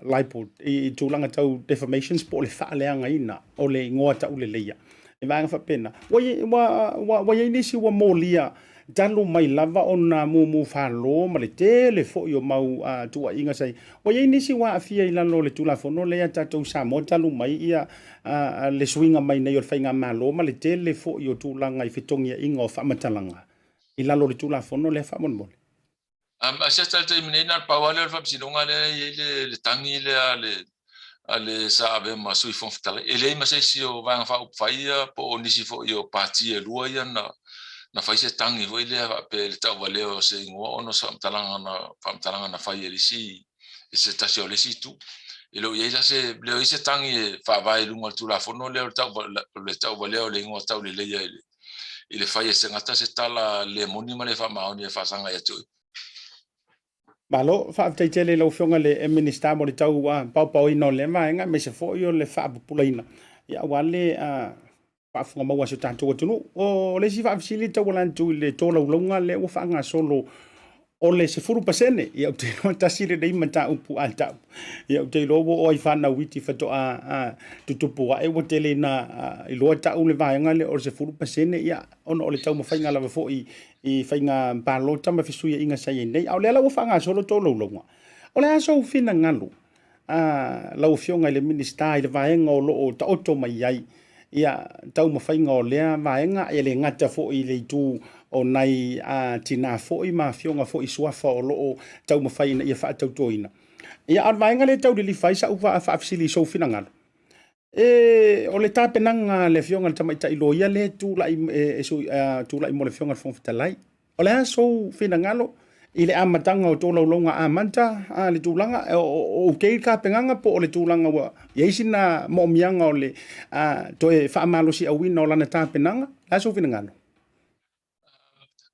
libel i tulaga tau defamations po o le faaleagaina o le igoa tauleleia i vaega faapena. Ua i ai nisi ua molia talu mai lava ona mumu falo ma le tele foi o mau tuuaiga sa i ai. Ua i ai nisi ua aafia i lalo o le Tulafono lea ia tatou i Samoa talu mai ia le suiga mai nei o le faigamalo ma le tele foi o tulaga i fetogiaiga o faamatalaga i lalo o le Tulafono lea faamolemole. Asiata i le taimi nei, na o le pau lava lea o le faamasinoga lea e i ai le tagi lea a le sa avea ma Sui Fofoga Fetalai. E leai ma se isi o Vaega Faaupufai ia po o nisi foi o Pati e lua ia na fai se tagi foi lea faapea i le tauvalea o se igoa ona o se faamatalaga na fai e le isi e se tasi o le isi itu. E le o i ai la se, le o i ai se tagi e faavae i luga o le Tulafono lea o le tauvalea o le igoa tauleleia i le fai e se tagata se tala le moni ma le faamaoni e faasaga ia te oe. Malo, faafetai tele i lau Afioga i le Minisita mo le tau paopaoina o lea vaega, aemaise foi o le faapupulaina aua le faafofoga maua a si o tatou atunuu. O le isi faafesili e tauala atu i le tolaulauga lea ua faagasolo o le 10%, ia ou te iloa tasi lenei mataupu a tau. Ia ou te iloa ua oo ai fanau iti faatoa tutupu ae ua tele ina iloa tau le vaega lea o le 10%, ia ona o le taumafaiga lava foi i faiga palota ma fesuiaiga sa i ai nei. A o lea la ua faagasolo tolaulauga. O le a sou finagalo lau Afioga i le Minisita i le vaega o lo o taoto mai ai ia taumafaiga o lea vaega, e le gata foi i le itu o nai tinā foi ma afioga foi i suafa o lo o taumafai ina ia faatautoina. Ia, a o le vaega lea e tau lilifa ai sa'u faafesili i sou finagalo, e, o le tapenaga a le Afioga i le Tamaitai Loia lea e tulai, e, e, tulai mo le Afioga i le Fofoga Fetalai. O le a sou finagalo i le amataga o tolaulauga amata a le tulaga o okay le tapenaga po o le tulaga ua i ai sina moomiaga o le toe faamalosiauina o lana tapenaga? O le a sou finagalo?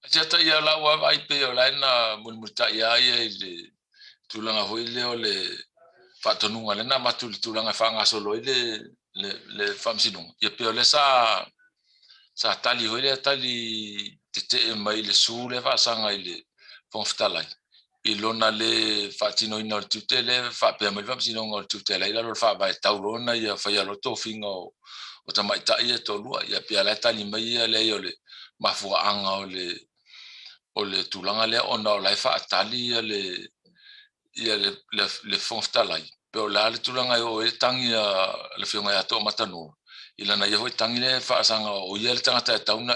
Asiata ia lau vaavaai pei o la e na mulimulitai lava ia i le tulaga foi lea o le faatonuga lea na avatu i le tulaga e faagasolo ai le faamasinoga. Ia pei o lea sa tali foi lea tali tetee mai i le su lea faasaga i le Fofoga Fetalai i lona le faatinoina o le tiute lea faapea mai le faamasinoga o le tiute la i lalo o le faavae tau loa ona ia faia loa tofiga o tamaitai ia e toalua. Ia pei la e tali mai ia leai o le mafuaaga o le tulaga lea ona o la e faatali ia le ia le, le, le Fofoga Fetalai, pe o le a le tulaga e oo ai le tagi a le Afioga ia Toamatanoa, i lana ia foi tagi lea e faasaga o ia le tagata e tatau ona,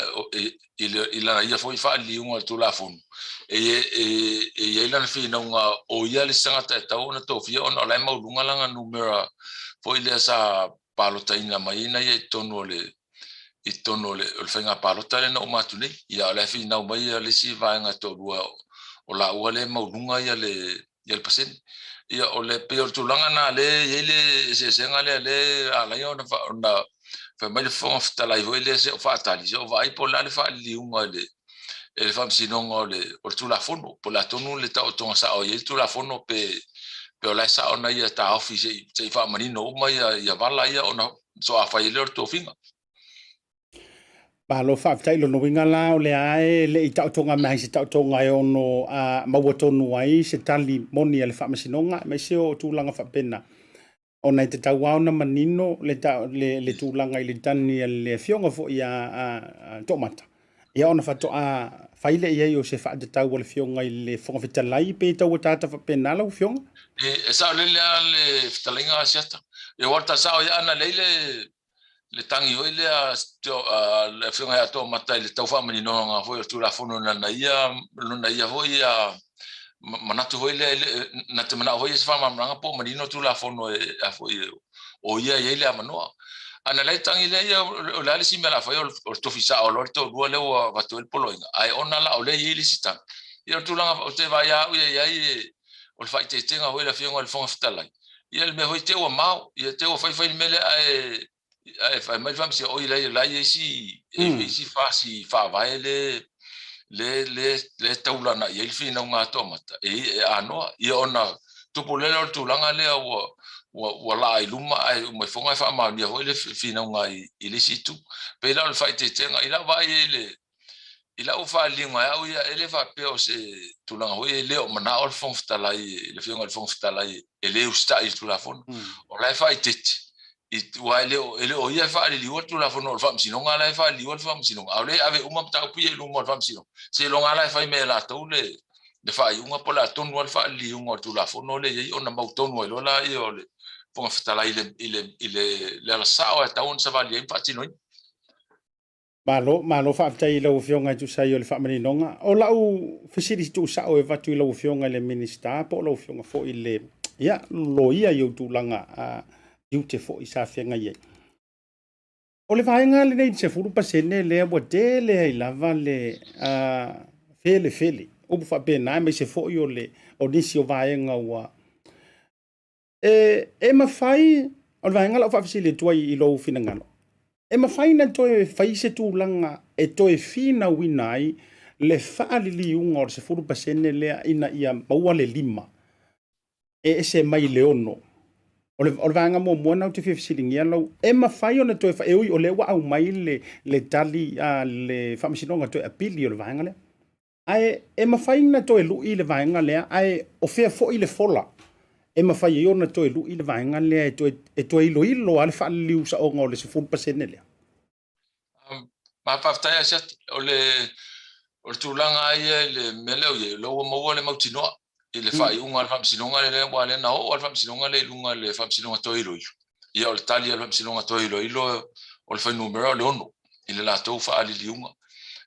i, le, i lana ia foi faaliliuga o le Tulafono, e, e, e i ai lana finauga o ia le isi tagata e tatau ona tofia ona o la e maualuga lana numera foi lea sa palotaina mai ai na ia i totonu o le i totonu o le, o le faiga palota lea na uma atu nei. Ia, o la e finau mai le isi vaega e toalua o laua lea e maualuga ia le, ia le pasene. Ia, o le, pei o le tulaga lena lea e i ai le eseesega lea, lea e ala ai ona, ona fai mai le Fofoga Fetalai foi lea se o faatali, se o vaai po o le a le faaliliuga i le, e le Faamasinoga o le, o le Tulafono, po o le a tonu le taotoga sao e i ai le Tulafono, pe, pe o la e sao ona ia taofi se i, se i faamanino uma ia, ia vala ia ona soafai ai lea o le tofiga. Malo faafetai. Lona uiga la o lea e le i taotoga mai se taotoga e ono maua tonu ai se tali moni a le Faamasinoga, aemaise o tulaga faapena, ona e tatau lava ona manino le, le, le tulaga i le tani a le afioga foi a Toomata, ia ona faatoa fai lea i ai o se faatatau a le afioga i le Fofoga Fetalai, pe tau ataata faapena lau afioga? E saolele lava le fetalaiga a Asiata. E aua ta sao ia ana lei le le tagi foi lea a le afioga ia Toomata i le tau faamaninoga foi o le Tulafono lana ia lona ia foi ia manatu foi lea na te manao foi ia se faamalamalamaga po o manino Tulafono e a foi o ia e i ai le avanoa. A na la e tagi lea ia, o le a le isi mea o le a fai, o le tofi sao loa le toalua lea ua avatu ai le poloaiga, ae ona la o lea e i ai le isi tagi. Ia o le tulaga ou te vaai lava au ia i ai, o le faaeteetega foi i le Afioga i le Fofoga Fetalai, ia le mea foi te ua mao, ia te ua fai fai le mea lea ae ae fai mai le faamasino, oi la e i ai isi isi fasi faavae le le le le taulana i ai le finauga a Toamata e anoa. Ia ona tupu lea o le tulaga lea ua ua ua laa i luma ae uma ifoga e faamaonia foi le finauga i le isi itu. Pei la o le faaeteetega i lau vaai i le I lau faaliliuga e au ia, e le faapea o se tulaga foi e le o manao le Fofoga Fetalai, le Afioga i le Fofoga Fetalai e le usitai i le Tulafono. O la e faaeteete, aua e le o, e le o ia e faaliliua le Tulafono, o le Faamasinoga la e faaliliua le Faamasinoga, a o lea e ave uma mataupu ia i luma o le Faamasinoga. Seiloga lava la e fai mai e latou le, le faaiuga po o le a tonu lava le faaliliuga o le Tulafono lea e i ai ona mautonu ai loa lea o le Fofoga Fetalai i le, i le, i le, le ala sao e tatau ona savali ai ma faatinoina. Malo, malo faafetai i lau Afioga e tusa ai o le faamaninoga. O lau fesili tuusao e avatu i lau Afioga i le Minisita po o lau Afioga foi i le, ia, loia i ou tulaga tiute foi sa feagai ai. O le vaega lenei i le 10% lea ua tele ai lava le felefele, upu faapena, aemaise foi o le o nisi o vaega ua E mafai, o le vaega la ou faafesili atu ai i lou finagalo, e mafai na toe fai se tulaga e toe finauina ai le faaliliuga o le 10% lea ina ia maua le 5 e ese mai le 6. O le, o le vaega muamua na ou te fia fesiligia lau, e mafai ona toe, e ui o lea ua aumai le, le tali a le Faamasinoga toe apili o le vaega lea. Ae e mafai ona toe lui le vaega lea, ae o fea foi le fola e mafai ai ona toe lui le vaega lea e toe, e toe iloilo lava le faaliliu saoga o le 10% lea? Ma faafetai Asiata, o le, o le tulaga lava ia i le mea lea ua i ai, o lea ua maua le mautinoa i le faaiuga a le Faamasinoga lea, aua o lea na oo lava le Faamasinoga lea i luga i le Faamasinoga toe iloilo. Ia o le tali a le Faamasinoga toe iloilo o le fuainumera o le 6 i le latou faaliliuga.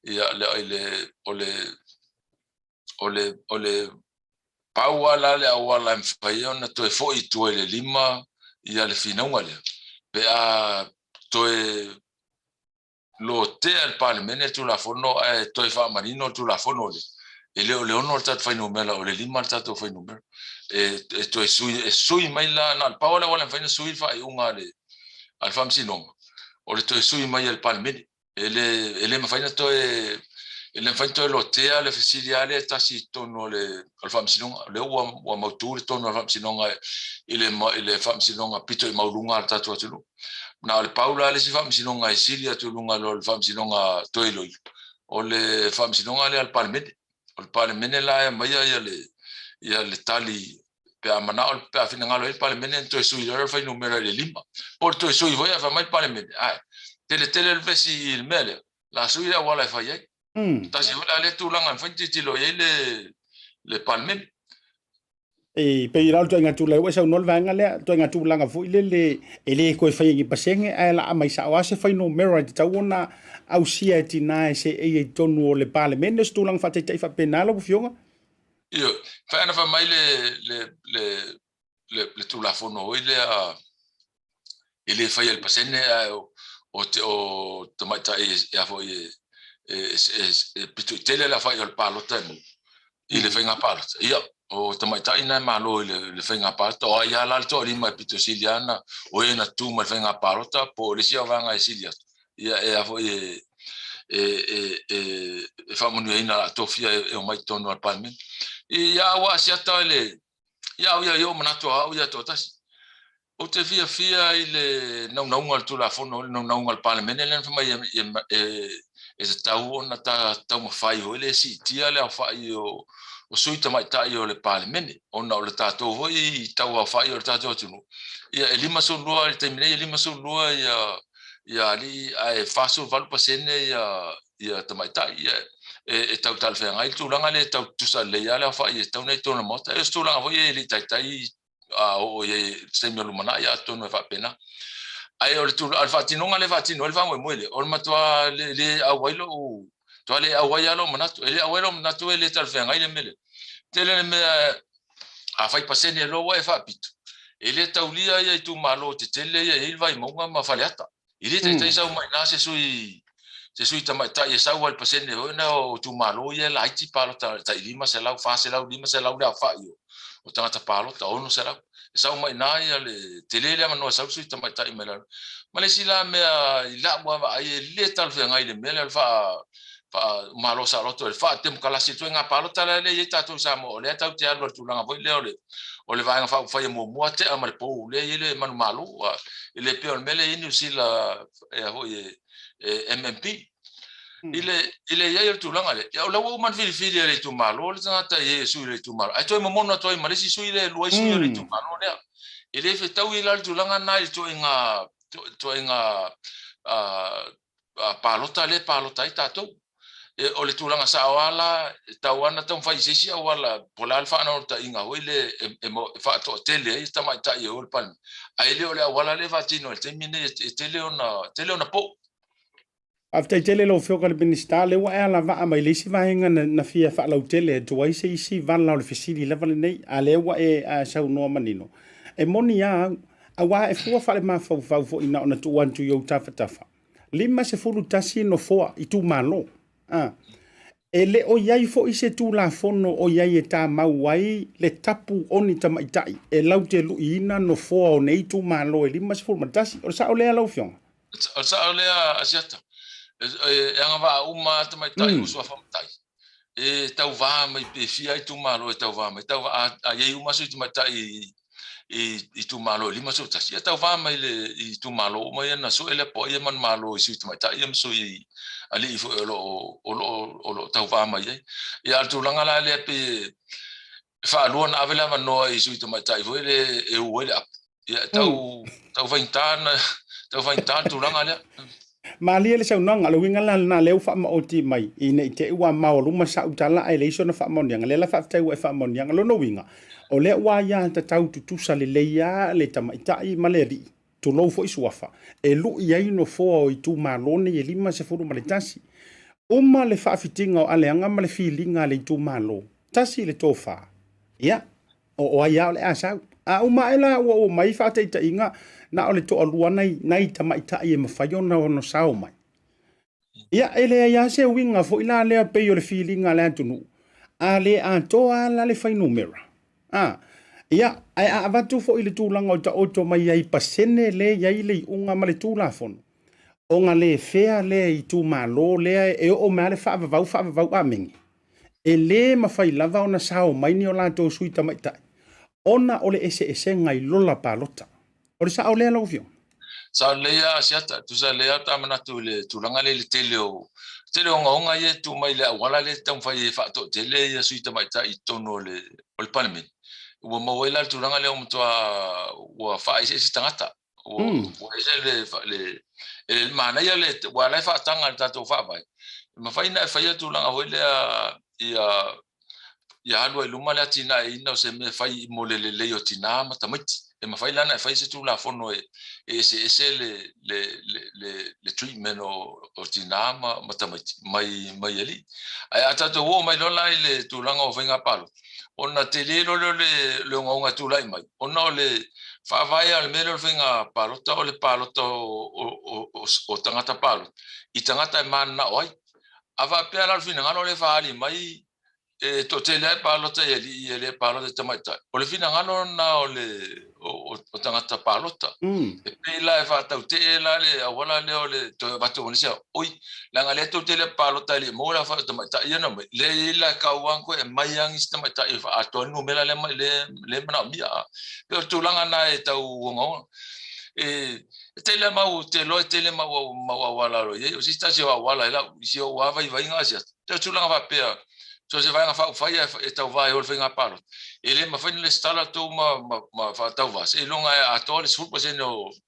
Ia le, i le, o le, o le, o le pau lava la le auala e mafai ai ona toe foi i tua i le 5 ia le finauga lea, pe a toe lotea e le Palemene le Tulafono ae toe faamanino le Tulafono lea, e le o le 6 le tatou fuainumera, o le 5 le tatou fuainumera. E, e toe sui, e sui mai la, na o le pau lava le auala e mafai ona sui le faaiuga a le, a le Faamasinoga, o le toe sui mai e le Palemene. E le, e le mafai ona toe, e le mafai ona toe lotea le fesili lava lea e tasi i totonu o le, o le Faamasinoga. O lea ua, ua mautu le tonu a le Faamasinoga i le, i le Faamasinoga pito i maualuga a le tatou atunuu. Na o le pau la le isi faamasinoga e sili atu i luga i lo le faamasinoga toe iloilo, o le faamasinoga lea a le Palemene. O le Palemene la e aumaia ia le, ia le tali pe a manao, pe a finagalo ai le Palemene ona toe sui loa le fuainumera i le 5. Po o le toe sui foi ae fai mai le Palemene, ae tele tele le vesi i le mea lea, o le a sui le auala e fai ai. Tasi foi la lea tulaga e mafai ona tilotilo i ai le, le Palemene. E pei la o le ituaiga tulaga ua e saunoa le vaega lea, ituaiga tulaga foi lele e le toe faia i ni pasene ae laa mai sao lava se fuainumera e tatau ona ausia e tina e seei ai i totonu o le Palemene, o se tulaga faataitai faapena lau Afioga? Ioe, fai ana fai mai le, le, le, le, le Tulafono foi lea e le faia i le pasene ae o, o, te, o tamaitai e, a foi e, e, e, e pito i tele le aofai o le palota e maua i le faiga palota. Ia, o tamaitai na e malo i le, le faiga palota, o ai lava la le toalima e pito sili lava na, o e na tu mai le faiga palota po o le isi vaega e sili atu. Ia, e a foi e, e, e, e, e faamanuiaina la tofia e, e omai i totonu o le Palemene. Ia, ua asiata le, ia au ia i ou manatu a au ia toatasi. Ou te fiafia i le naunauga o le Tulafono, le naunauga o le Palemene lea na fai mai e tatau ona taumafai foi lea e siitia le aofai o sui tamaitai o le Palemene, ona o le tatou foi tau aofai o le tatou atunuu. Ia e 52 i le taimi nei, e 52 ia alii ae 48% ia tamaitai. Ia e tau talafeagai le tulaga lea, e tau tutusa lelei lava le aofai e tatau ona i totonu o le Maota. O se tulaga foi e le i taitai a oo i ai i se taimi o lumanai, atonu e faapena. Ae o le, o le faatinoga lea e faatino ai le faamoemoe lea, o le matua le, le auai lou, matua le auai lava lou manatu. E le auai lou manatu e le talafeagai le mea lea. Tele le mea, a fai pasene loa ua e faapito, e le taulia ia itumalo tetele ia e i ai le Vaimauga ma Faleata. E le taitai sau mai i ina se sui se sui tamaitai e sau ai le pasene foi lena o itumalo ia e laiti palota tai 500, 400, 500 le aofai o tagata palota, 600. E sau mai i ina ia le tele le avanoa e sau le sui tamaitai mai lalo. Ma le isi la mea i lau lava vaai e le talafeagai i le mea lea o le faa faa-Malo saoloto i le faa-temokalasi i le ituaiga palota lea e i ai tatou i Samoa, o lea tatou te alu i le tulaga foi lea o le Vaega Faaupufai muamua tea ma le pou lea e i ai le manumalo, e le pei o le mea lea e i ai Niu Sila e MMP. I le i le i ai o le tulaga lea, ia o la ua uma ona filifili e le itumalo le tagata e i ai e sui o le itumalo, ae toe momono atu ai ma le isi sui lea e lua ai sui o le itumalo lea. E le fetaui la le tulaga lena i le ituaiga palota lea e palota ai tatou. E, o le tulaga sao lava la, e tatau lava ona taumafai i se isi auala, po o le a le faanaunautaiga foi lea e, e, e faatoatele ai tamaitai e o i le Palemene, ae le o le auala lea e faatino i le taimi lenei e tele ona, tele ona pou. Faafetai tele lau Afioga i le Minisita, o lea ua e alavaa mai le isi vaega na, na fia faalautele atu ai se isi vala o le fesili lava lenei, a lea ua e saunoa manino. E moni lava au, aua e fua faalemafaufau foi na ona tuu atu i ou tafatafa. 51 nofoa itumalo. A. E le o i ai foi se Tulafono o i ai e tamau ai le tapu o ni tamaitai e laute luiina nofoa o nei itumalo e 51. O le sao lea lau Afioga? O le sao lea Asiata. E agavaa uma lava tamaitai ua suafa matai e tauva mai pe fia itumalo e tauva mai. Tauva, a i ai uma sui tamaitai i itumalo e 51, ia tauva mai le itumalo uma ia na sue lea po o ai e manumalo i sui tamaitai ia ma sui alii foi o lo o, o lo o, o lo o tauva mai ai. Ia a o le tulaga la lea pei e faalua ona ave le avanoa i sui tamaitai foi lea e u ai le apu. Ia, tau, tau faigata na, tau faigata le tulaga lea. Malie le saunoaga, o le uiga la lena lea ua faamaoti mai, ina i te i ua maoluma sau tala ae leai sona faamaoniaga. Lea la faafetai ua e faamaoniaga. Lona uiga, o lea ua aiatatau tutusa lelei lava le tamaitai ma le alii, tulou foi suafa, e lui ai nofoa o itumalo nei e 51. Uma le faafitiga o aleaga ma le filiga a le itumalo, tasi le tofa. Ia, o ai lava o le a sau. A uma ae la ua oo mai faataitaiga na o le toalua nai, nai tamaitai e mafai ona ono sao mai. Ia, e leai lava se uiga foi la lea pei o le filiga a le atunuu, a le atoa lava la le fuainumera. A, ia, ae a avatu foi le tulaga o taoto mai ai pasene lea e i ai le iuga ma le Tulafono, ona le fea lea itumalo lea e oo mai lava le faavavau faavavau amene. E le mafai lava ona sao mai ni o latou sui tamaitai ona o le eseesega i lola palota. O le sao lea lau Afioga? Sao lelei lava Asiata, tusa lelei lava ta manatu i le tulaga lea i le tele o tele o ogaoga ia e tu mai i le auala lea e taumafai e faatoatele ia sui tamaitai i totonu o le o le Palemene. Ua maua ai la le tulaga lea ua matua ua faaeseese tagata. Ua ese le le manaia le aua la e faataga i le tatou faavae, e mafai ona e faia tulaga foi lea ia ia alu ai i luma le atinaeina o se mea e fai mo le lelei o tina ma tamaiti. E mafai la ona e fai se Tulafono e eseese le le le le treatment o tina ma tamaiti mai mai alii. Ae a tatou oo mai loa la i le tulaga o faiga palota, ona tele loa lea o le ogaoga e tulai mai, ona o le faavae lava o le mea lea o le faiga palota, o le palota o tagata palota i tagata e mananao ai. A faapea la o le finagalo lea e faaali mai e toatele lava e palota i alii e le palota i tamaitai, o le finagalo lena o le o tagata palota. E pei la e faatautee la le auala lea o le toe avatu o nisi, oi, leaga lea tou te le palota e le i maua le aofai o tamaitai ia na omai, lea e i ai la e kau lava koe e aumai lava nisi tamaitai e faaatoa ai le numera lea lea e manaomia. E pei o le tulaga lena e tau ogaoga. E tele mau, ou te iloa e tele mau mau auala o lo o i ai. O se isi tasi o auala i lau, i si ou lava vaivaiga asiasi, o tulaga faapea, so o se vaega faaupufai e tauva ai o le faiga palota, e le mafai ona resitala tou ma faatauva seiloga e atoa le 10%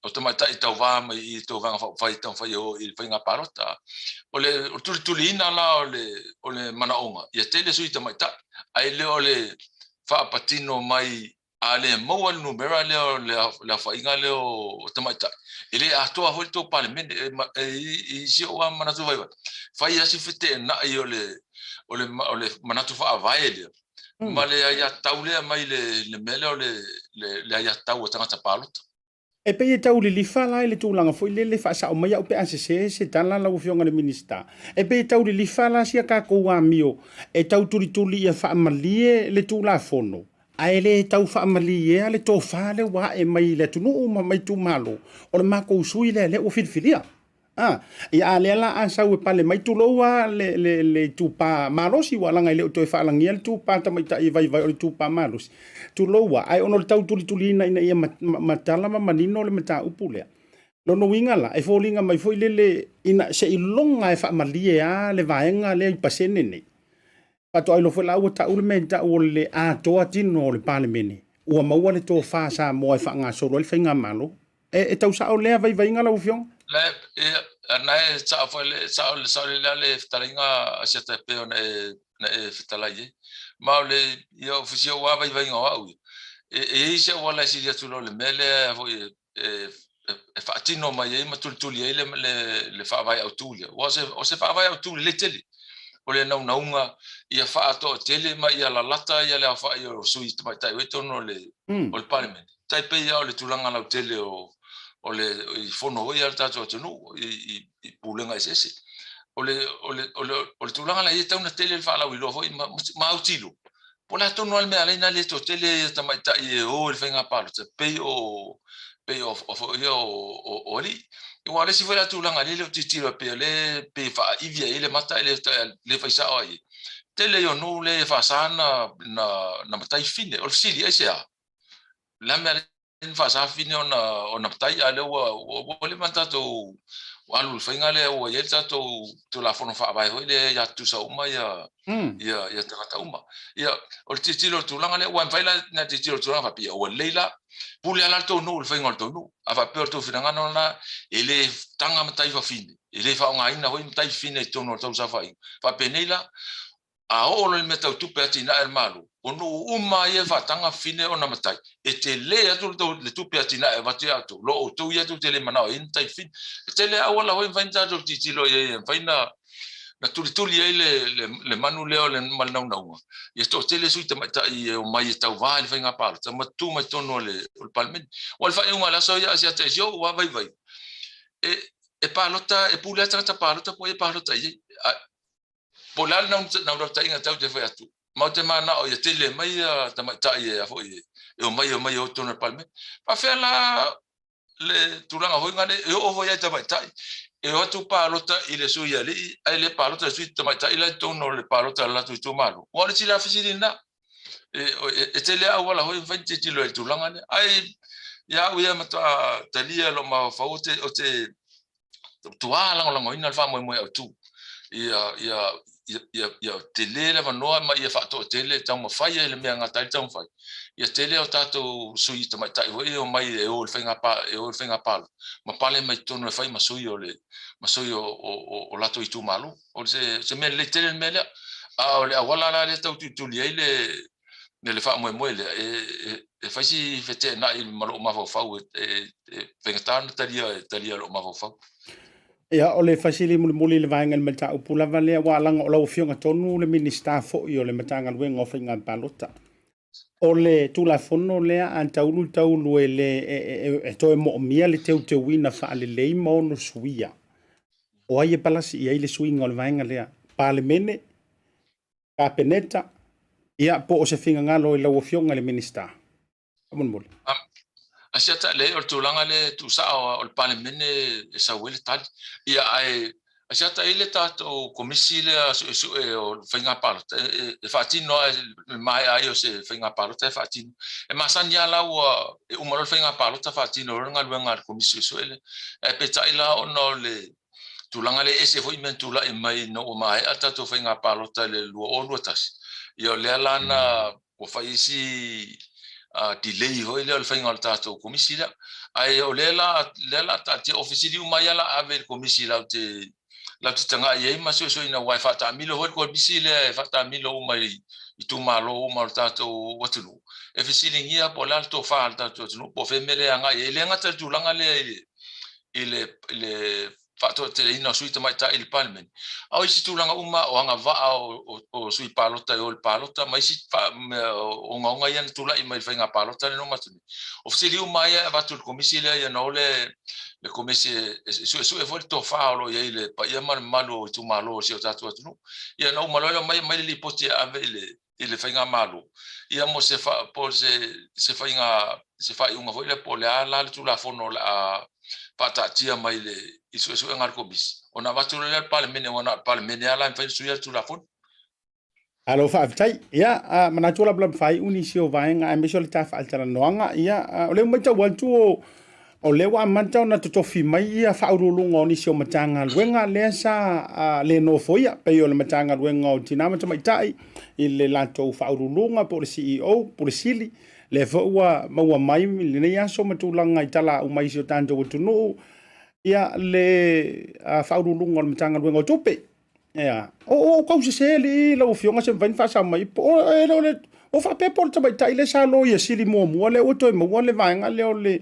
o tamaitai e tauva mai i tou vaega faaupufai e taumafai e o i le faiga palota. O le tulituliina la o le manaoga ia tele sui tamaitai, ae le o le faapatino mai A le maua le numera lea o le aofaiga lea o tamaitai, e le atoa foi le tou Palemene. I si ou lava manatu vaivai, fai lava si feteenai o le manatu faavae lea ma le aiatatau lea mai le mea lea o le aiatatau a tagata palota. E pei e tau lilifa la i le tulaga foi lele faasao mai au pe a sese se tala lau Afioga i le Minisita. E pei e tau lilifa la sia tatou amio e tau tulituli ia faamalie le Tulafono, ae le tau faamaliea le tofa lea ua ae mai i le atunuu ma mai itumalo, o le matou sui lea lea ua filifilia. A, ia a lea la a sau e pale mai, tulou a le, le, le itupa malosi, ua laga e le o toe faalagia le itupa tamaitai e vaivai o le itupa malosi, tulou a, ae ona o le tau tulituliina ina ia matala ma manino le mataupu lea. Lona uiga la, e foliga mai foi lele ina se i loga e faamalie a le vaega lea i pasene nei. Faatoa iloa foi la ua tau le mea i tau o le atoa tino o le Palemene, ua maua le tofa Samoa e faagasolo ai le faigamalo. E tau sao lea vaivaiga lau Afioga? La e na e sao foi le sao le sao le le fetalaiga a Asiata e pei ona e na e fetalai ai. Ma o le ia o si ou lava vaivaiga o au ia, e i ai se auala e sili atu loa le mea lea foi e e faatino mai ai ma tulituli ai le faavae autu lea. Aua o se faavae autu lelei tele, o le naunauga ia faatoatele ma ia lalata ia le aofai o sui tamaitai i totonu o le o le Palemene. Tai pei lava o le tulaga lautele o le i fono foi a le tatou atunuu i pulega eseese. O le o le o le tulaga la e tatau ona tele le faalauiloa foi ma autilo Po o le a tonu lava le mea e ala ai ona le toatele ia tamaitai e o i le faiga palota pei o pei o foi ia o alii. Aua o le isi foi la tulaga lea e le o tilotilo pei o lea pei e faaivi ai le mata e le fai sao ai. Tele ia o nuu lea e faasa na matai fine. O le fesili, aisea? O le a le mea ni faasafine ona matai, a o lea ua leva ona tatou alu i le faiga lea ua i ai le tatou Tulafono Faavae foi lea ia tutusa uma ia ia tagata uma. Ia, o le tilotilo i le tulaga lea, aua e mafai la ona tilotilo i le tulaga faapea, ua lelei la, pule lava la le tou nuu i le faiga o le tou nuu. A faapea o le tou finagalo lena, e le taga matai fafine, e le faaaogaina foi matai fafine i totonu o le tou saofaiga. Faapenei la, A oo loa i mea tau tupe atinae a le Malo, o nuu uma ia e faataga fafine ona matai, e tele atu le tupe atinae e avatu ia outou, lo outou ia tou te le manao ai ni matai fafine. E tele lava auala foi e mafai ona tatou tilotilo i ai e mafai ona tulituli ai le manu lea ma le naunauga, ia toatele sui tamaitai e omai e tauva i le faiga palota ma tu mai totonu o le Palemene. Aua o le faaiuga o le aso ia Asiata i si ou lava vaivaiga, e palota, e pule lava tagata palota po o ai e palota i ai. Po o le a le naunautaiga tatou te fai atu, matou te mananao ia tele mai ia tamaitai e a foi e omai e omai e o i totonu o le Palemene. Faafefea la le tulaga foi lea e oo foi lava i tamaitai e o atu palota i le sui alii ae le palota i le sui tamaitai la i totonu o le palota a le latou itumalo. Aua o le isi la fesili lena. E tele lava auala foi e mafai ona tilotilo ai i le tulaga lea. Ae ia au ia e matua talia i lou mafaufau ou te matua lagolagoina le faamoemoe autu ia tele le avanoa ma ia faatoatele taumafai ai le mea e gata ai le taumafai ia tele o tatou sui tamaitai foi e omai e o i le faiga palota ma pale mai totonu e fai ma sui o le ma sui o latou itumalo. O se mea lelei tele le mea lea. A o le auala la lea e tau tulituli ai le faamoemoe lea, e fai si feteenai ma lou mafaufau, e faigata ona talia e lou mafaufau. Ia, o le fesili mulimuli i le vaega i le mataupu lava lea, aua leaga o lau Afioga tonu le Minisita foi o le Matagaluega o Faiga Palota. O le Tulafono lea a taulu taulu e le e toe moomia le teuteuina faalelei ma ono suia. O ai e palasi i ai le suiga o le vaega lea? Palemene, Kapeneta, ia po o se finagalo i lau Afioga i le Minisita? Faamolemole. Asiata, leai, o le tulaga lea e tuusao o le Palemene e sau ai le tali. Ia, ae asiata i le tatou Komisi lea Suesue o Faiga Palota e faatino lava i le maea ai o se faiga palota e faatino. E masani lava la ua e uma loa le faiga palota faatino loa le galuega a le Komisi Suesue lea. Ae peitai la ona o le tulaga lea e ese foi mea na tulai mai ina ua maea le tatou faiga palota i le 2021, ia o lea la na ua fai ai si delay foi lea o le faiga o le tatou komisi lea. Ae o lea la lea la taatia o fesili uma ia la ave i le komisi latou te latou te tagai ai ma suesueina aua e faataamilo foi le komisi lea e faataamilo uma i itumalo uma o le tatou atunuu e fesiligia po o le a le tofa a le tatou atunuu po o fea mea lea e agai i ai. E le gata i le tulaga lea i le faatoateleina o sui tamaitai i le Palemene, a o isi tulaga uma o agavaa o sui palota e o i le palota ma isi mea ogaoga ia na tulai mai i le faiga palota lea na uma atu nei. O fesili uma ia e avatu i le Komisi lea ia na o le Komisi e suesue foi le tofa o lo o i ai i le paia ma le mamalu o itumalo o si o tatou atunuu. Ia na uma loa lea omai aumai le lipoti e ave i le i le faigamalo, ia mo se po o se se faiga se faaiuga foi lea po o le a la le Tulafono o le a faataatia mai le i suesuega a le Komisi, ona avatu loa lea i le Palemene, aua na o le Palemene lava la e mafai ona suia le Tulafono. Malo faafetai. Ia, a manatu o lamalama faaiu nisi o vaega aemaise o le ta faatalanoaga. Ia, o lea ua matau atu o O lea ua amata ona totofi mai ia faauluuluga o nisi o Matagaluega lea sa le nofoia, pei o le Matagaluega o Tina ma Tamaitai i le latou faauluuluga po o le CEO, Pule Sili, lea foi ua maua mai i lenei aso ma tulaga i talaau mai i si o tatou atunuu, ia le faauluuluga o le Matagaluega o Tupe. Ea, o ou tau sese alii lau afioga se mafai ona faasao mai po o e le o le o faapea po o le tamaitai lea sa loia sili muamua lea ua toe maua le vaega lea o le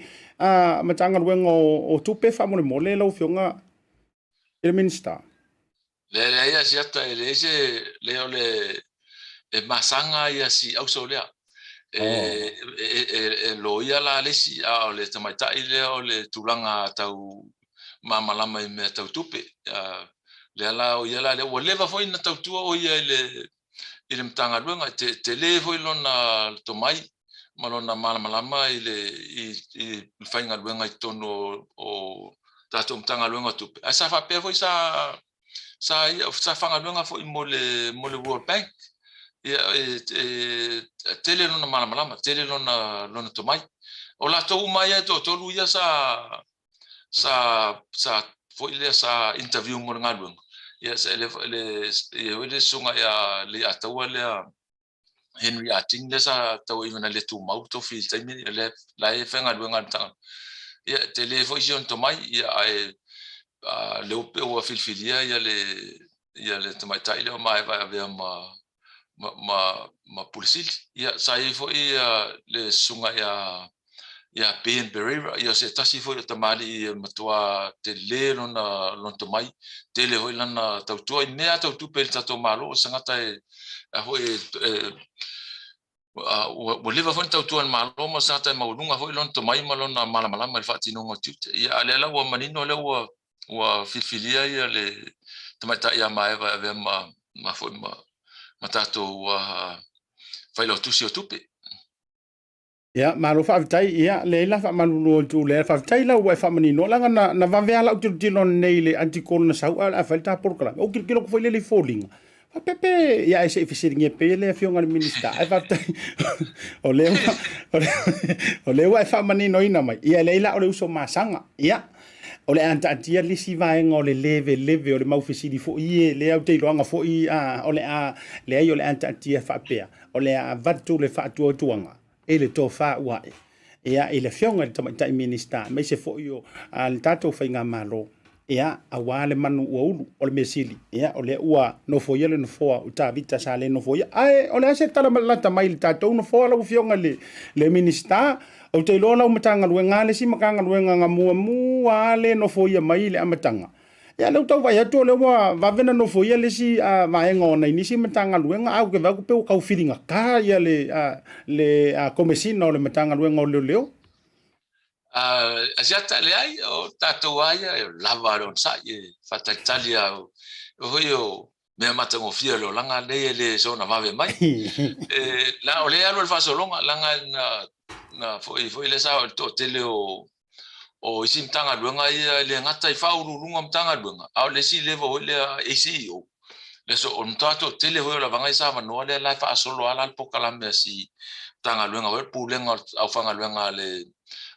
Matagaluega o Tupe faamolemole lau afioga i le Minisita. Leai leai Asiata e leai se lea o le e masaga ia si auso lea. E, oh. e, e, e loia la le isi, a o le tamaitai lea o le tulaga tau malamalama i mea tau tupe. Lea la o ia la lea, ua leva foi na tautua o ia i le, i le Matagaluega, e tele foi lona tomai ma lona malamalama i le, i, i le faigaluega i totonu o, o tatou Matagaluega o Tupe. Ae sa faapea foi sa sa ia sa faigaluega foi mo le mo le World Bank. Ia e, e tele lona malamalama, tele lona lona tomai. O latou uma ia e toatolu ia sa sa sa foi lea sa interview mo le galuega. Ia sa le le ia foi le susuga ia Leiataua lea Henry Ah Ting lea sa tauaiga na le tumau tofi i le taimi lea la e faigaluega i le Matagaluega. Ia e tele foi si ona tomai ia ae lea ua filifilia ia le ia le tamaitai lea o Maeva e avea ma ma ma, ma Pule Sili. Ia sa i ai foi ia le susuga ia ia Ben Pereira, ia o se tasi foi o tamalii e matua tele lona lona tomai, tele foi lana tautua i mea tau tupe i le tatou Malo, o se tagata e a foi e, ua leva foi ona tautua i le Malo ma se tagata e maualuga foi lona tomai ma lona malamalama i le faatinoga o tiute. Ia a o lea la ua manino lea ua ua filifilia ia le tamaitai ia Maeva e avea ma ma foi ma ma tatou failautusi o tupe. Ia, malo faafetai. Ia, leai la faamalulu atu lea. Faafetai la ua e faamanino. Leaga na, na vave lava lau tilotilo nei i le article na sau ae o le a fai le ta polokalame. Ou tilotilo atu foi lea i foliga. Faapea pe, ia ae se i fesiligia pea le afioga i le Minisita. Ae faafetai, o lea ua, o lea ua e faamaninoina mai. Ia, leai la o le uso masaga. Ia, o le a taatia le isi vaega o le leveleve o le mau fesili foi e lea ou te iloaga foi, a, o le a, leai o le a taatia faapea. O le a avatu le faatuatuaga i le tofa ua ae ia i le afioga i le Tamaitai Minisita aemaise foi o le tatou faigamalo ia aua le manu ua ulu. O le mea sili ia o lea ua nofoia le nofoa o Tavita sa le nofoia. Ae o le a se tala lata mai i le tatou nofoa lau afioga i le, le Minisita? Ou te iloa lau Matagaluega le isi Matagaluega na muamua le nofoia mai i le amataga. Ia lea ua tau vaai atu o lea ua vave ona nofoia le isi vaega o nai nisi Matagaluega, ae ou te vaai atu pei ua tau filigata ia le le Komesina o le Matagaluega o Leoleo. Asiata, leai, o tatou lava ia e lava le onosai e faatalitali lava foi o mea matagofie o le olaga lenei e le soona vave mai. E, la, o lea e alu le faasologa, leaga na, na foi, foi lea sa o le toatele o, o isi Matagaluega ia e le gata i Faauluuluga o Matagaluega, a o le isi level foi lea ACEO. Le so, o le matua toatele foi o lavaga ia sa avanoa lea la e faasolo lava la le polokalame a si Matagaluega foi le Pulega o le Aufaigaluega a le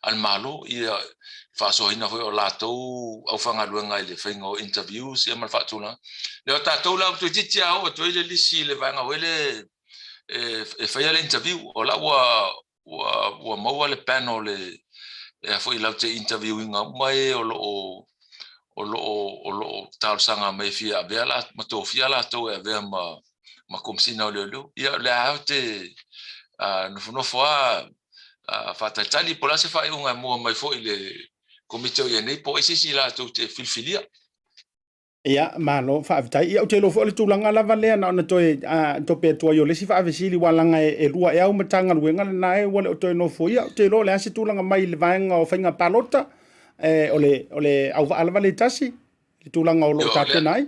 a le Malo, ia faasoaina foi o latou aufaigaluega i le faiga o interviews ia ma le faatulaga. Lea o tatou la toeitiiti lava oo atu ai le lisi i le vaega foi lea e faia le interview, o la ua ua ua maua le panel e e foi latou te interview ina uma e o lo o o lo o o lo o talosaga mai e fia avea la ma tofia latou e avea ma ma Komesina o Leoleo. Ia o lea lava ou te nofonofo lava faatalitali po o le a se faaiuga e maua mai foi i le Komiti o i ai nei po o ai se isi latou te filifilia. Ia, malo, faafetai. Ia, ou te iloa foi o le tulaga lava lea na ona toe tope atu ai o le isi faafesili, aua leaga e lua ea au Matagaluega lena e ua le o toe nofoia. Ou te iloa o le a se tulaga mai i le vaega o faiga palota, o le, o le auvaa lava le tasi, le tulaga o lo o tapena ai.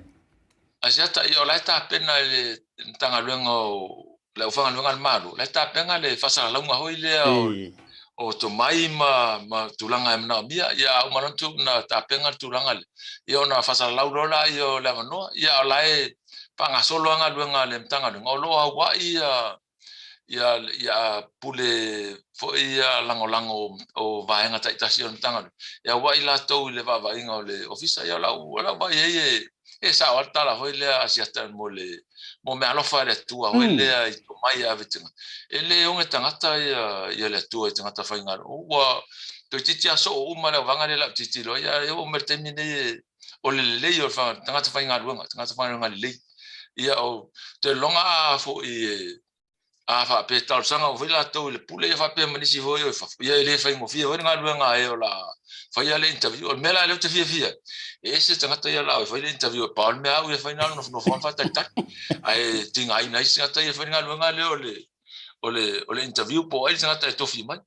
Asiata, ia o la e tapena e le Matagaluega o le Aufaigaluega a le Malo, la e tapena le faasalalauga foi lea o tomai ma tulaga e manaomia. Ia a uma loa ona tapena le tulaga lea, ia ona faasalalau loa lea o le avanoa. Ia a o la e faagasolo lava galuega a le Matagaluega, o lo o auai ia pule foi ia lagolago o vaega taitasi o le Matagaluega, e auai latou i le vaavaaiga o le Ofisa. Ia o lau vaai i ai e sao lava le tala foi lea a Asiata mo le mo meaalofa a le Atua foi lea i tomai e ave i tagata. E le oge tagata ia le Atua i tagata faigaluega. Ua toeitiiti lava soo uma le auvaga lea o le a ou tilotilo ai, ae oo mai i le taimi lenei o le lelei o le tagata faigaluega, tagata faigaluega lelei. Ia o te lologa a foi a faapea e talosaga foi latou i le pule ia faapea ma nisi foi o i fafo, ia e le faigofie foi le galuega a e o le a faia le interview. O le mea la lea ou te fiafia ai, e ese tagata ia o le a o e fai le interview, e pau le mea au ia fai na o le nofonofo lava ma faatalitali. Ae tigaina ai isi tagata ia e fai le galuega lea o le interview po o ai le tagata e tofi mai.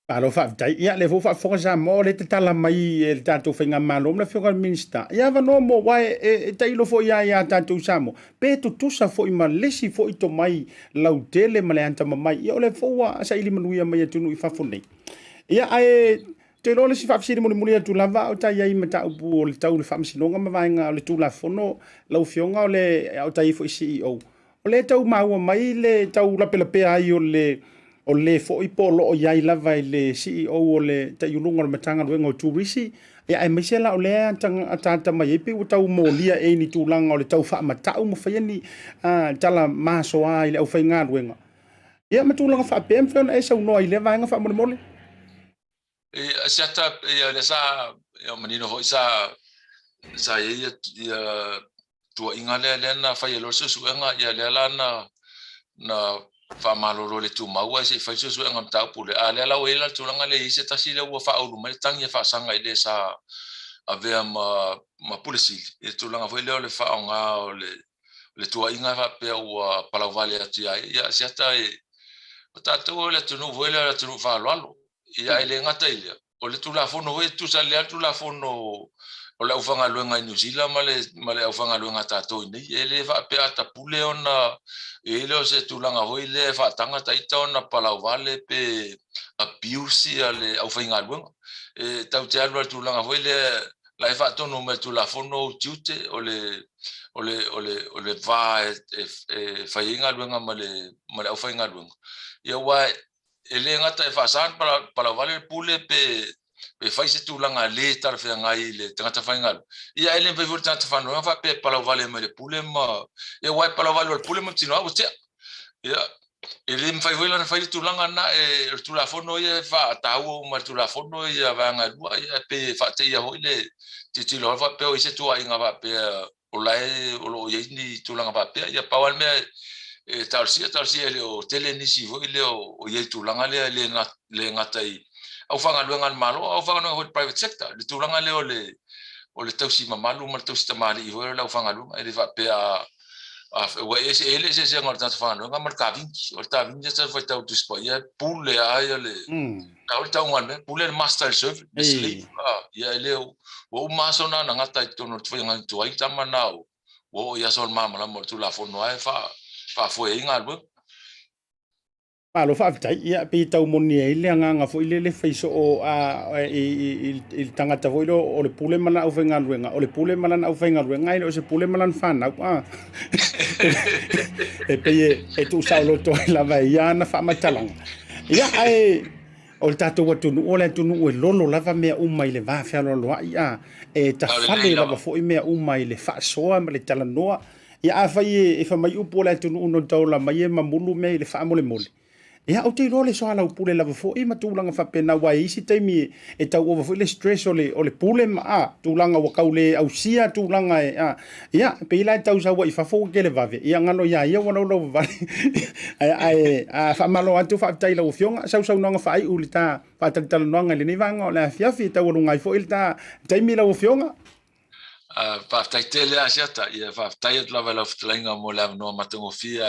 Malo faafetai. Ia, lea foi ua faafofoga Samoa, o lea e tatala mai e le tatou Faigamalo ma le Afioga i le Minisita ia avanoa mo, aua e tailo foi lava ia tatou Samoa, pe tutusa foi ma le isi foi tomai lautele ma le atamamai. Ia, o lea foi ua saili manuia mai atunuu i fafo nei. Ia, ae ou te iloa o le isi faafesili mulimuli atu lava, a o ta i ai i mataupu o le tau i le Faamasinoga ma vaega o le Tulafono, lau Afioga, o le, a o ta i ai foi i CEO, O lea e tau maua mai le tau lapelapea ai o le o le foi po o lo o i ai lava i le CEO o le taiuluga o le Matagaluega o Turisi, ia aemaise la o lea e ataata mai ai pei ua tau molia ea i ni tulaga o le tau faamatau ma faia ni tala masoa i le aufaigaluega. Ia ma tulaga faapea, e mafai ona e saunoa i lea vaega faamolemole? Asiata, ia lea sa ia manino foi sa sa i ai ia, ia tuuaiga lea lea na fai ai loa le suesuega, ia lea la na na faamalolo le tumau ae se i fai le suesuega mataupu lea. A lea la ua i ai la le tulaga lea i ai se tasi lea ua faaulu mai le tagi e faasaga i le sa avea ma ma Pule Sili i le tulaga foi lea o le faaaoga o le le tuuaiga faapea ua palauvale atu ia ia. Asiata e o tatou o le atunuu foi lea o le atunuu faaaloalo. Ia e le gata i lea, o le Tulafono foi e tutusa lelei lava le Tulafono o le aufaigaluega i Niu Sila ma le ma le aufaigaluega a tatou i inei. E le faapea a ta pule ona i ai lea o se tulaga foi lea e faataga ta ita ona palauvale pe abuse ia le aufaigaluega. E tatou te alu lava i le tulaga foi lea la e faatonu mai e le Tulafono ou tiute o le o le o le o le va e fai ai galuega ma le ma le aufaigaluega. Ia aua e le gata e faasa ona palauvale le pule pe fai se tulaga le talafeagai i le tagata faigaluega, ia ae le mafai foi le tagata faigaluega faapea e palauvale mai le pule ma ia aua e palauvale o le pule ma tino ua tea. Ia e le mafai foi la ona fai le tulaga lena e o le Tulafono ia e faataua uma e le Tulafono ia vaega e lua ia e pei e faateia foi le tilotilo faapea o i ai se tuuaiga faapea o la e o lo o i ai ni tulaga faapea. Ia pau lava le mea e talosia, talosia e le o tele nisi foi lea o i ai i tulaga lea e le gata i aufaigaluega a le Malo, a o aufaigaluega foi i le private sector. Le tulaga lea o le o le tausi mamalu ma le tausi tamalii foi o le aufaigaluega, e le faapea ua ese, e i ai le eseesega o le tagata faigaluega ma le kavini. O le kavini e tau faitau i le Tusi Paia, e pule lava ia le Tau le tauga o le mea, pule le master i le servant, le slave. Ia e le, ua uma aso na na gata i totonu o le faiga tuai tama na ua oo i aso o le malamalama o le Tulafono lava e faafoe ai galuega. Malo faafetai. Ia, pei e tau moni ai le agaga foi lele fai soo i le tagata foi lea o le pule ma lana aufaigaluega, o le pule ma lana aufaigaluega e le o se pule ma lana fanau. E pei e tuusaoloto ai lava e ia ana faamatalaga. Ia, ae o le tatou atunuu, o le atunuu e lolo lava mea uma i le va fealoaloai, a e tafale lava foi mea uma i le faasoa ma le talanoa. Ia, afai e fai mai upu o le atunuu no taola mai e mamulu mea i le faamolemole, ia, ou te iloa o le soalaupule lava foi ma tulaga faapena, aua e i ai isi taimi e tau ova foi le stress o le, o le pule ma a, tulaga ua tau le ausia tulaga e a. Ia, pei la e tau sau ai i fafo ua televave, ia galo ia ia ua laulauavale. Ae, ae a faamalo atu, faafetai i lau Afioga, sausaunoaga faaiu i le ta faatalatalanoaga i lenei vaega o le afiafi, e taualuga ai foi le ta taimi lau Afioga. Faafetai tele Asiata, ia faafetai atu lava i lau fetalaiga mo le avanoa matagofie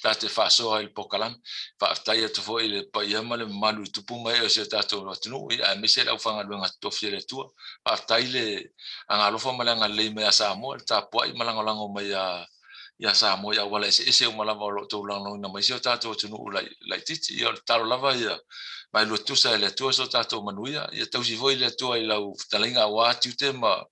ta te faasoa i le polokalame. Faafetai atu foi i le paia ma le mamalu i tupu ma ee o si o tatou atunuu, ia aemaise le aufaigaluega totofi a le Atua. Faafetai le agaalofa ma le agalelei mai ia Samoa, le tapuai ma lagolago mai ia Samoa i auala eseese uma lava o lo o outou lagolagoina mai si o tatou atunuu laitiiti. Ia o le tatalo lava ia vaelua tutusa e le Atua so tatou manuia, ia tausi foi le Atua i lau fetalaiga aua tiute ma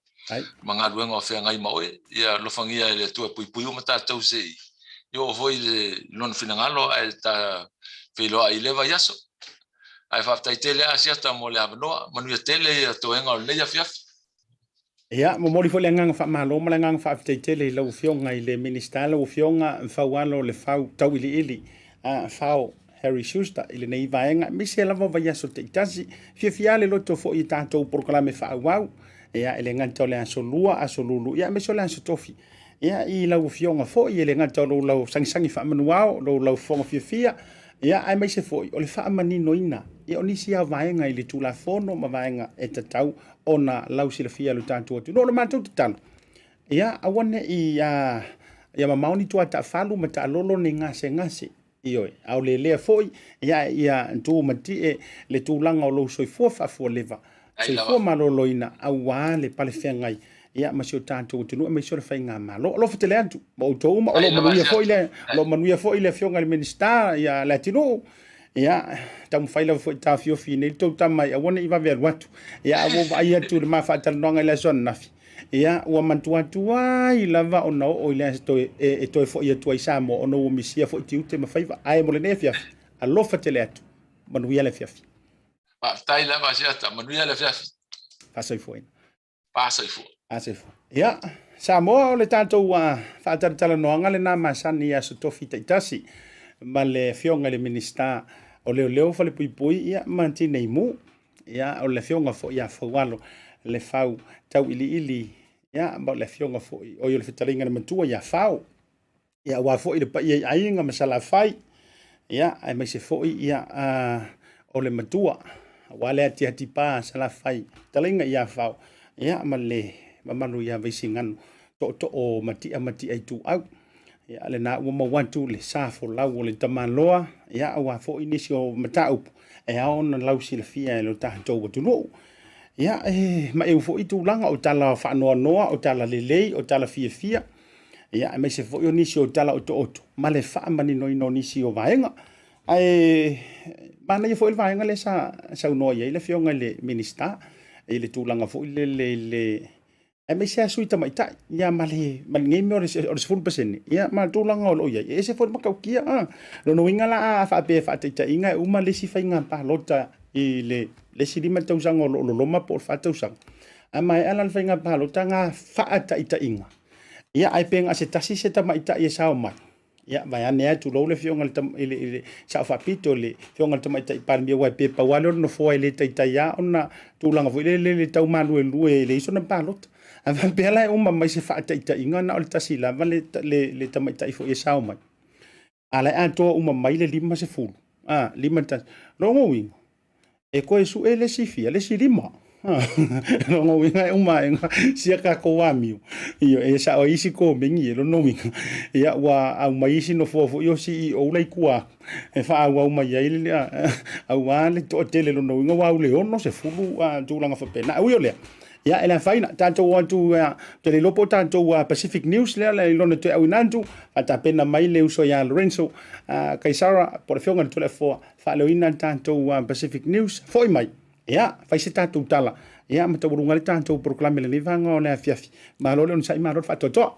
ma galuega o feagai ma oe. Ia alofagia e le Atua e puipui uma tatou se i oo foi i le Lona finagalo ae ta feiloai i lea vaiaso. Ae faafetai tele Asiata mo le avanoa. Manuia tele ia toega o lenei afiafi. Ia, momoli foi le agaga faamalo ma le agaga faafetai tele i lau Afioga i le Minisita, lau Afioga Faualo Lefau Tauiliili, Fao Harry Schuster i lenei vaega, aemaise lava o vaiaso taitasi. Fiafia le loto foi i tatou polokalame faaauau, ia, e le gata o le aso Lua, aso Lulu, ia, aemaise o le aso Tofi. Ia, i lau Afioga foi, e le gata o lou lau sagisagi faamanuao, lou lau fofoga fiafia, ia, aemaise foi o le faamaninoina, ia, o nisi lava vaega i le Tulafono ma vaega e tatau ona lausilafia e lo tatou atunuu. O le matou tatalo, ia, aua ne i ia mamao ni tua taafalu ma taalolo ni gasegase. Ioe, a o lelea foi, ia, ia tu matie le tulaga o lou soifua faafualeva, soifua maloloina, aua le palefeagai, ia, ma si o tatou atunuu aemaise o le faigamalo. Alofa tele atu ma outou uma, o lo o manuia foi le, o lo o manuia foi le Afioga i le Minisita, ia, Leatinuu, ia, taumafai lava foi e taofiofi nei le tou tama aua ne i vave alu atu. Ia, a ua ou vaai atu i le ma faatalanoaga i le aso ananafi, Ia, ua manatua tuai lava ona oo i le aso toe, e, e toe foi atu ai Samoa ona ua misia foi tiute ma faiva. Ae mo lenei afiafi, alofa tele atu. Manuia le afiafi. Faafetai lava Asiata, manuia le afiafi. Faasoifuaina. Faasoifua. Faasoifua. Ia, Samoa o le tatou faatalatalanoaga lena masani i aso tofi taitasi ma le Afioga i le Minisita o Leoleo, Falepuipui ia ma Tineimu. Ia, o le afioga foi ia Faualo Lefau Tauiliili, ia, ma o le afioga foi, oi o le fetalaiga le matua ia Fao, ia, aua foi le paia i aiga ma Salafai, ia, aemaise foi, ia, o le matua, aua le atiatipa a Salafai, fetalaiga ia Fao, ia, ma le mamalu ia Vaisigano, tootoo matia matia ituau. Ia, lena ua maua atu le sa folau o le tamaloa, ia, aua foi nisi o mataupu e ao ona lausilafia e lo tatou atunuu. Ia, e maeu foi tulaga o tala faanoanoa, o tala lelei, o tala fiafia, ia, aemaise foi o nisi o tala otooto ma le faamaninoina o nisi o vaega. Ae manaia foi le vaega lea sa saunoa i ai le Afioga i le Minisita i le tulaga foi lele i le aemaise lava sui tamaitai, ia ma le ma lenei mea o le 10%, ia ma le tulaga o lo o i ai, e ese foi le matautia. A lona uiga la a faapea e faataitaiga e uma le isi faiga palota i le isi 5 tausaga o lo o loloma po o le 4 tausaga, a maea la le faiga palota na faataitaiga, ia ae pe na o se tasi se tamaitai e sao mai, Ia, vaeane atu lou le afioga i le, i le Sao Faapito, le afioga i le Tamaitai Palemia, aua pe pau lava lea o le nofoa e le taitai lava ona tulaga foi lele le tau maluelue e leai sona palota. A faapea la e uma mai se faataitaiga na o le tasi lava le, le, le tamaitai foi e sao mai, a la e atoa uma mai le 50, a, 51. Lona uiga, E toe sue le isi fia, le isi lima. Lona uiga e uma ae sia tatou amio. Ioe, e sao ai isi komeni e lona uiga, ia ua aumai isi nofoa foi o CEO la i tua atu e faaauau mai ai le aua le toatele lona uiga ua au le 60 tulaga faapena. Ae ui o lea, ia e le afaina, tatou o atu, ou te le iloa po o tatou Pacific News lea i lona toe auina atu, faatapena mai le uso ia Lorenzo Kaisara po o le afioga i le Toleafoa faaleoina le tatou Pacific News, foi mai, ia, fai se tatou tala, ia, ma taualuga ai le tatou polokalame i lenei vaega o le afiafi. Malo le onosai, malo le faatoatoa.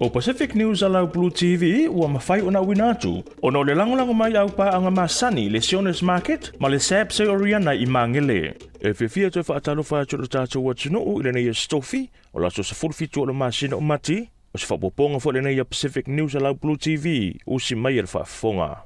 ʻO Pacific News a lau Blue TV ua mafai ona auina atu ona o le lagolago mai au paaga masani i le Sionis Market ma le SABC Oriana i Magele. E fiafia toe faatalofa atu i lo tatou atunuu i lenei aso Tofi o le aso 17 o le masina o Mati. O se faaopoopoga foi lenei a Pacific News a lau Blue TV, usi mai e le faafofoga.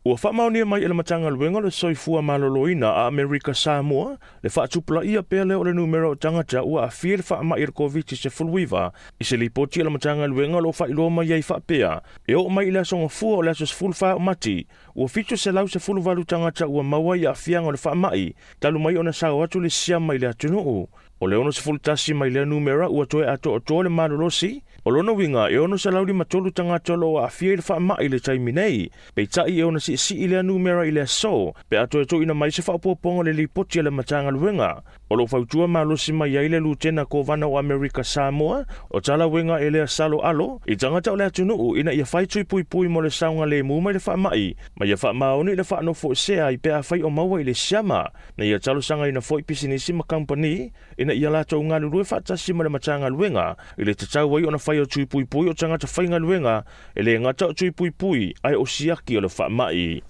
Ua faamaonia mai e le Matagaluega o le Soifua Maloloina a Amerika Samoa le faatupulaia pea lea o le numera o tagata ua aafia i le faamai o le Koviti-19 i se lipoti a le Matagaluega o lo o faailoa mai ai faapea, e oo mai i le aso Gafua o le aso 14 o Mati, ua 718 tagata ua maua i aafiaga o le faamai talu mai ona sao atu le siama i le atunuu. O le 61 mai lea numera ua toe atoatoa le malolosi, o lona uiga e 653 tagata o lo o aafia i le faamai i le taimi nei. Peitai e ono siisii lea numera i le aso pe a toe tuuina mai se faaopoopoga o le lipoti a le Matagaluega. O lo o fautua malosi mai ai le Lutena Kovana o Amerika Samoa, o Talauega Elea Salo Alo, i tagata o le atunuu ina ia fai tui puipui mo le saogalemu mai le faamai ma ia faamaoni i le faanofoesea ai pe afai o maua i le siama. Na ia talosagaina foi pisinisi ma kamupani ina ia latou galulue faatasi ma le Matagaluega i le tatau ai ona fai o tui puipui o tagata faigaluega e le gata o tui puipui ae o siaki o le faamai.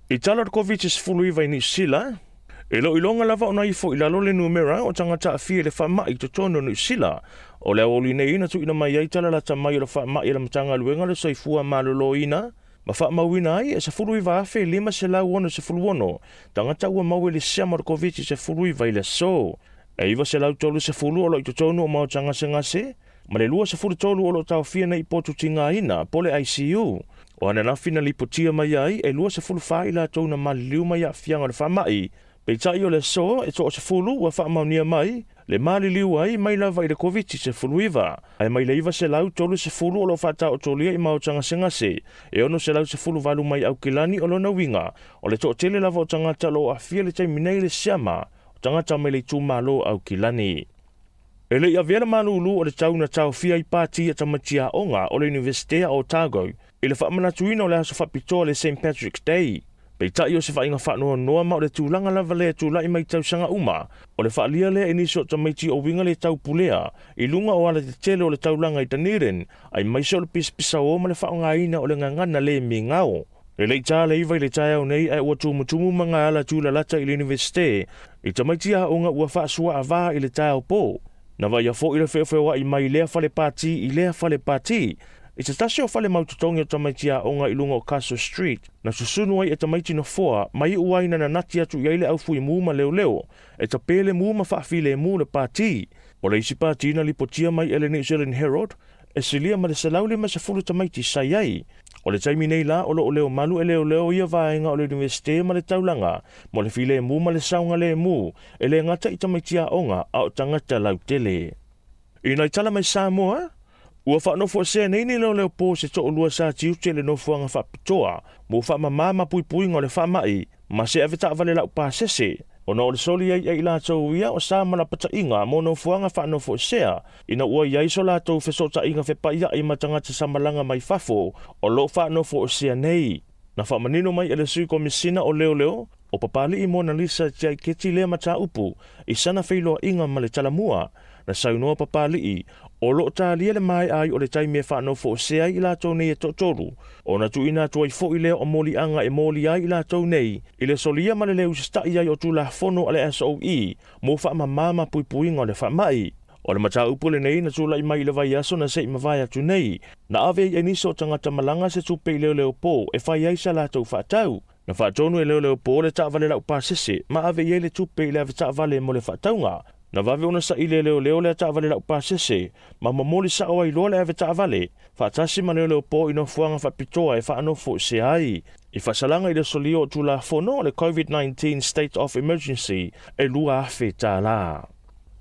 I tala o le Koviti-19 i Niu Sila, e le o iloga lava ona ifo i lalo le numera o tagata aafia i le faamai i totonu o Niu Sila. O le aoauli nei na tuuina mai ai tala lata mai o le faamai a le Matagaluega o le Soifua Maloloina ma faamauina ai e 19,566 tagata ua maua i le siama o le Koviti-19 i le aso. E 930 o lo o i totonu o maota gasegase, ma le 23 o lo o taofia nei i potu tigaina po o le ICU. O ananafi na lipotia mai ai e 24 i latou na maliliu mai aafiaga o le faamai, peitai o le aso e toasefulu ua faamaonia mai le maliliu ai mai lava i le Koviti-19, ae mai le 930 o lo o faataotolia i maota gasegase e 618 mai Aukilani. O lona uiga, o le toatele lava o tagata o lo o aafia i le taimi nei i le siama, o tagata mai le itumalo o Aukilani. E le i avea le malūlū o le tau na taofia ai pati a tamaiti aoga o le Iunivesite a Otago i le faamanatuina o le aso faapitoa le Saint Patrick's Day. Peitai o se vaaiga faanoanoa ma o le tulaga lava lea e tulai mai tausaga uma, o le faaalia lea i nisi o tamaiti o uiga le taupulea i luga o alatetele o le taulaga i Dunedin, aemaise o le pisapisaō ma le faaaogaina o le gagana le migao. E le i tā le iva i le taeao nei ae ua tumutumu ma ngā ala tūlalata i le Iunivesite i tamaiti aoga ua faasuaavā i le taeao pō. Na vaaia foi le feofeoaʻi mai lea fale pātī i lea fale pātī. I se tasi o fale mautotogi o tamaiti aoga i luga o Castle Street, na susunu ai e tamaiti nofoa ma iu ai na nanati atu i ai le au fuimu ma leoleo e tapē le mu ma faafilemu le pātī. O le isi pātī na lipotia mai e le New Zealand Herald, e silia ma le 150 tamaiti sa i ai. O le taimi nei la o lo o leo malu e leoleo ia vaega o le Iunivesite ma le taulaga mo le filemu ma le saogalemu, e le gata i tamaiti aoga a o tagata lautele. I nai tala mai Samoa, ua faanofoesea nei ni leoleo po se toalua sa tiute i le nofoaga faapitoa mo faamamā ma puipuiga o le faamai ma se ave taavale laupasese, ona o le soli ai e i latou ia o sa ma lapataiga mo nofoaga faanofoesea ina ua i ai so latou fesootaiga fepaiaʻi ma tagata sa malaga mai fafo o lo o faanofoesea nei. Na faamanino mai e le Sui Komisina o Leoleo o Papali'i Monalisa Giachetti lea mataupu i sana feiloaiga ma le Talamua. Na saunoa Papali'i, o lo o talia le maea ai o le taimi e faanofoesea ai i latou nei e toatolu, ona tuuina atu ai foi lea o moliaga e molia ai i latou nei i le solia ma le le usitai ai o Tulafono a le SOE mo faamamā ma puipuiga o le faamai. O le mataupu lenei na tulai mai i le vaiaso na se i mavae atu nei, na ave ai e nisi o tagata malaga se tupe i leoleo po e fai ai sa latou faatau. Na faatonu e leoleo po le taavale laupasese ma ave i ai le tupe i le avetaavale mo le faatauga. Na vave ona saili e leoleo le taavale laupasese ma momoli sao ai loa le avetaavale, faatasi ma leoleo po i nofoaga faapitoa e faanofoesea ai. I faasalaga i le solia o Tulafono o le COVID-19 State of Emergency e $2,000.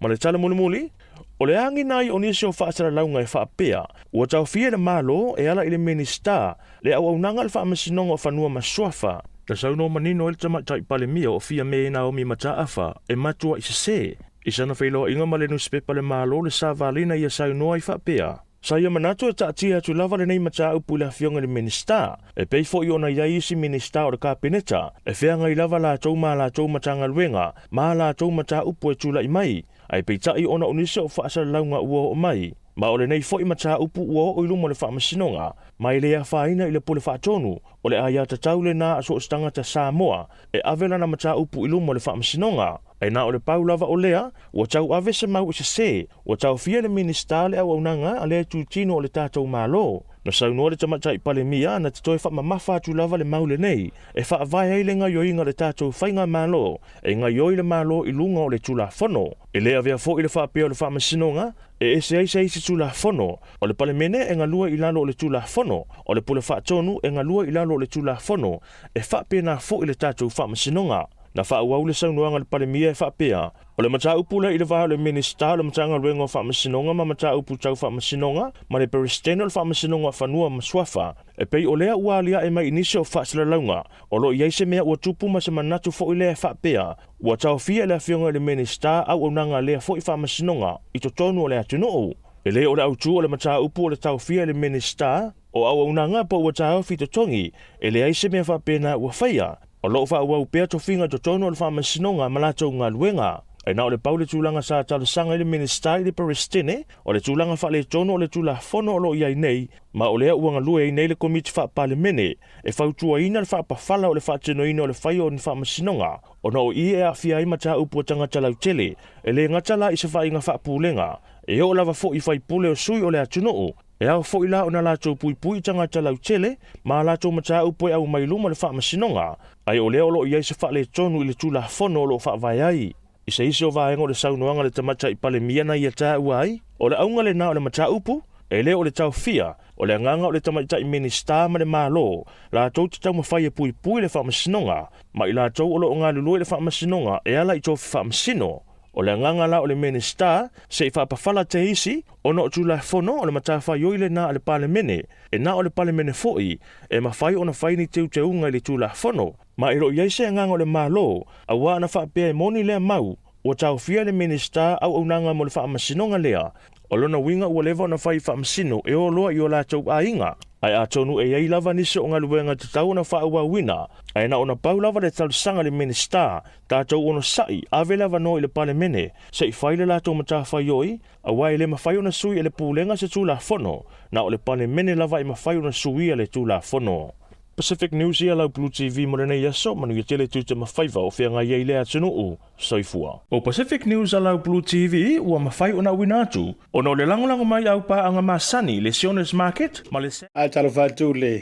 Ma le tala mulimuli, o le agina ai o nisi o faasalalauga e faapea, ua taofia e le Malo e ala i le Minisita le auaunaga a le Faamasinoga o Fanua ma Suafa. Na saunoa manino ai le Tamaitai Palemia o Fiame Naomi Mataafa e matuaʻi sesē i sana feiloaiga ma le nusipepa le Malo le savaliina ia saunoa ai faapea, Sa ia manatu e taatia atu lava lenei mataupu i le Afioga i le Minisita, e pei foi ona i ai isi Minisita o le Kapeneta, e feagai lava latou ma a latou Matagaluega ma a latou mataupu e tulai mai, ae peitai ona o nisi o faasalalauga ua oo mai, ma o lenei foi mataupu ua oo i luma o le Faamasinoga, ma e le afaina i le Pule Faatonu, o le aiatatau lena a so o se tagata Samoa e ave lana mataupu i luma o le Faamasinoga. Ae na o le pau lava o lea, ua tauave se mau i sesē, ua taofia e le Minisita le auaunaga a lea itutino o le tatou Malo. Na saunoa le Tamaitai Palemia na te toe faamamafa atu lava le mau lenei e faavae ai le gaoioiga o le tatou faigamalo e gaoioi le Malo i luga o le Tulafono. E le avea foi le faapea o le Faamasinoga e ese ai se isi Tulafono. O le Palemene e galue i lalo o le Tulafono, o le Pule Faatonu e galue i lalo o le Tulafono, e faapena foi le tatou Faamasinoga. Na faaauau le saunoaga a le Palemia e faapea, O le mataupu lea i le va o le Minisita o le Matagaluega o Faamasinoga ma Mataupu Tau Faamasinoga ma le Peresetene o le Faamasinoga o Fanua ma Suafa, e pei o lea ua aliae mai i nisi o faasalalauga, o lo o i ai se mea ua tupu ma se manatu foi lea e faapea, ua taofia e le Afioga i le Minisita auaunaga a lea foi Faamasinoga i totonu o le atunuu. E le o le autu o le mataupu o le taofia e le Minisita o auaunaga po ua taofi totogi, e leai se mea faapena ua faia. O lo o faaauau pea tofiga i totonu o le Faamasinoga ma latou galuega. Ae na o le pau le tulaga sa talosaga ai le Minisita i le Peresetene, o le tulaga faaletonu o le Tulafono o lo o i ai nei, ma o lea ua galue ai nei le Komiti Faa-Palemene e fautuaina le faapafala o le faatinoina o le faia o ni faamasinoga, ona o i e aafia ai mataupu a tagata lautele, e le gata la i se vaaiga faapulega, e oo lava foi i faipule o sui o le atunuu. E ao foi la ona latou puipui i tagata lautele ma a latou mataupu e aumai i luma o le faamasinoga, ae o lea o lo o i ai se faaletonu i le Tulafono o lo o faavae ai. I se isi o vaega o le saunoaga a le Tamaitai Palemia na ia taua ai, o le auga lena o le mataupu, e le o le taofia, o le agaga o le Tamaitai Minisita ma le Malo, latou te taumafai e puipui le faamasinoga, ma i latou o lo o galulue i le faamasinoga e ala i tofi faamasino. O le agaga la o le Minisita, se i faapafala te isi, ona o Tulafono o le matafaioi lena a le Palemene, e na o le Palemene foi e mafai ona fai ni teuteuga i le Tulafono, ma e le o i ai se agaga o le Malo, aua ana faapea e moni lea mau, ua taofia e le Minisita auaunaga mo le faamasinoga lea. O lona uiga ua leva ona fai faamasino e o loa i o latou aiga, ae atonu e i ai lava nisi o galuega tatau ona faaauauina, ae na ona pau lava le talosaga i le Minisita, tatou onosai, ave le avanoa i le Palemene se i fai le latou matafaioi, aua e le mafai ona sui e le Pulega se Tulafono, na o le Palemene lava e mafai ona suia le Tulafono. Pacific News ia lau Blue TV mo lenei aso, manuia tele tiute ma faiva o feagai ai lea atunuu. Soifua. O Pacific News a lau Blue TV ua mafai ona auina atu ona o le lagolago mai au paaga masani le Sionis Market ma le. Ae talofa atu le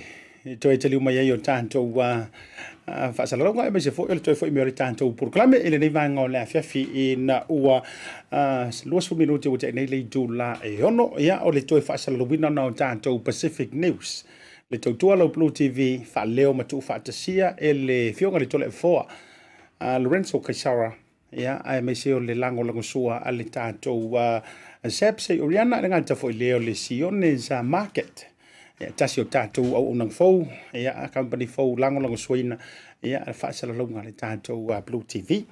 toe taliu mai ai o tatou faasalalauga aemaise foi o le toe foi mai o le tatou polokalame i lenei vaega o le afiafi ina ua 20 minute ua tea nei le itula e 6. Ia, o le toe faasalalauina na o tatou Pacific News, le tautua lau Blue TV faaleo ma tuufaatasia e le Afioga i le Toleafoa Lorenzo Kaisara, ia, aemaise o le lagolagosua a le tatou SAPS Oriana, le gata foi lea o le Siones Market, ia, tasi o tatou auaunaga fou, ia, company fou lagolagosuaina, ia, le faasalalauga a le tatou Blue TV.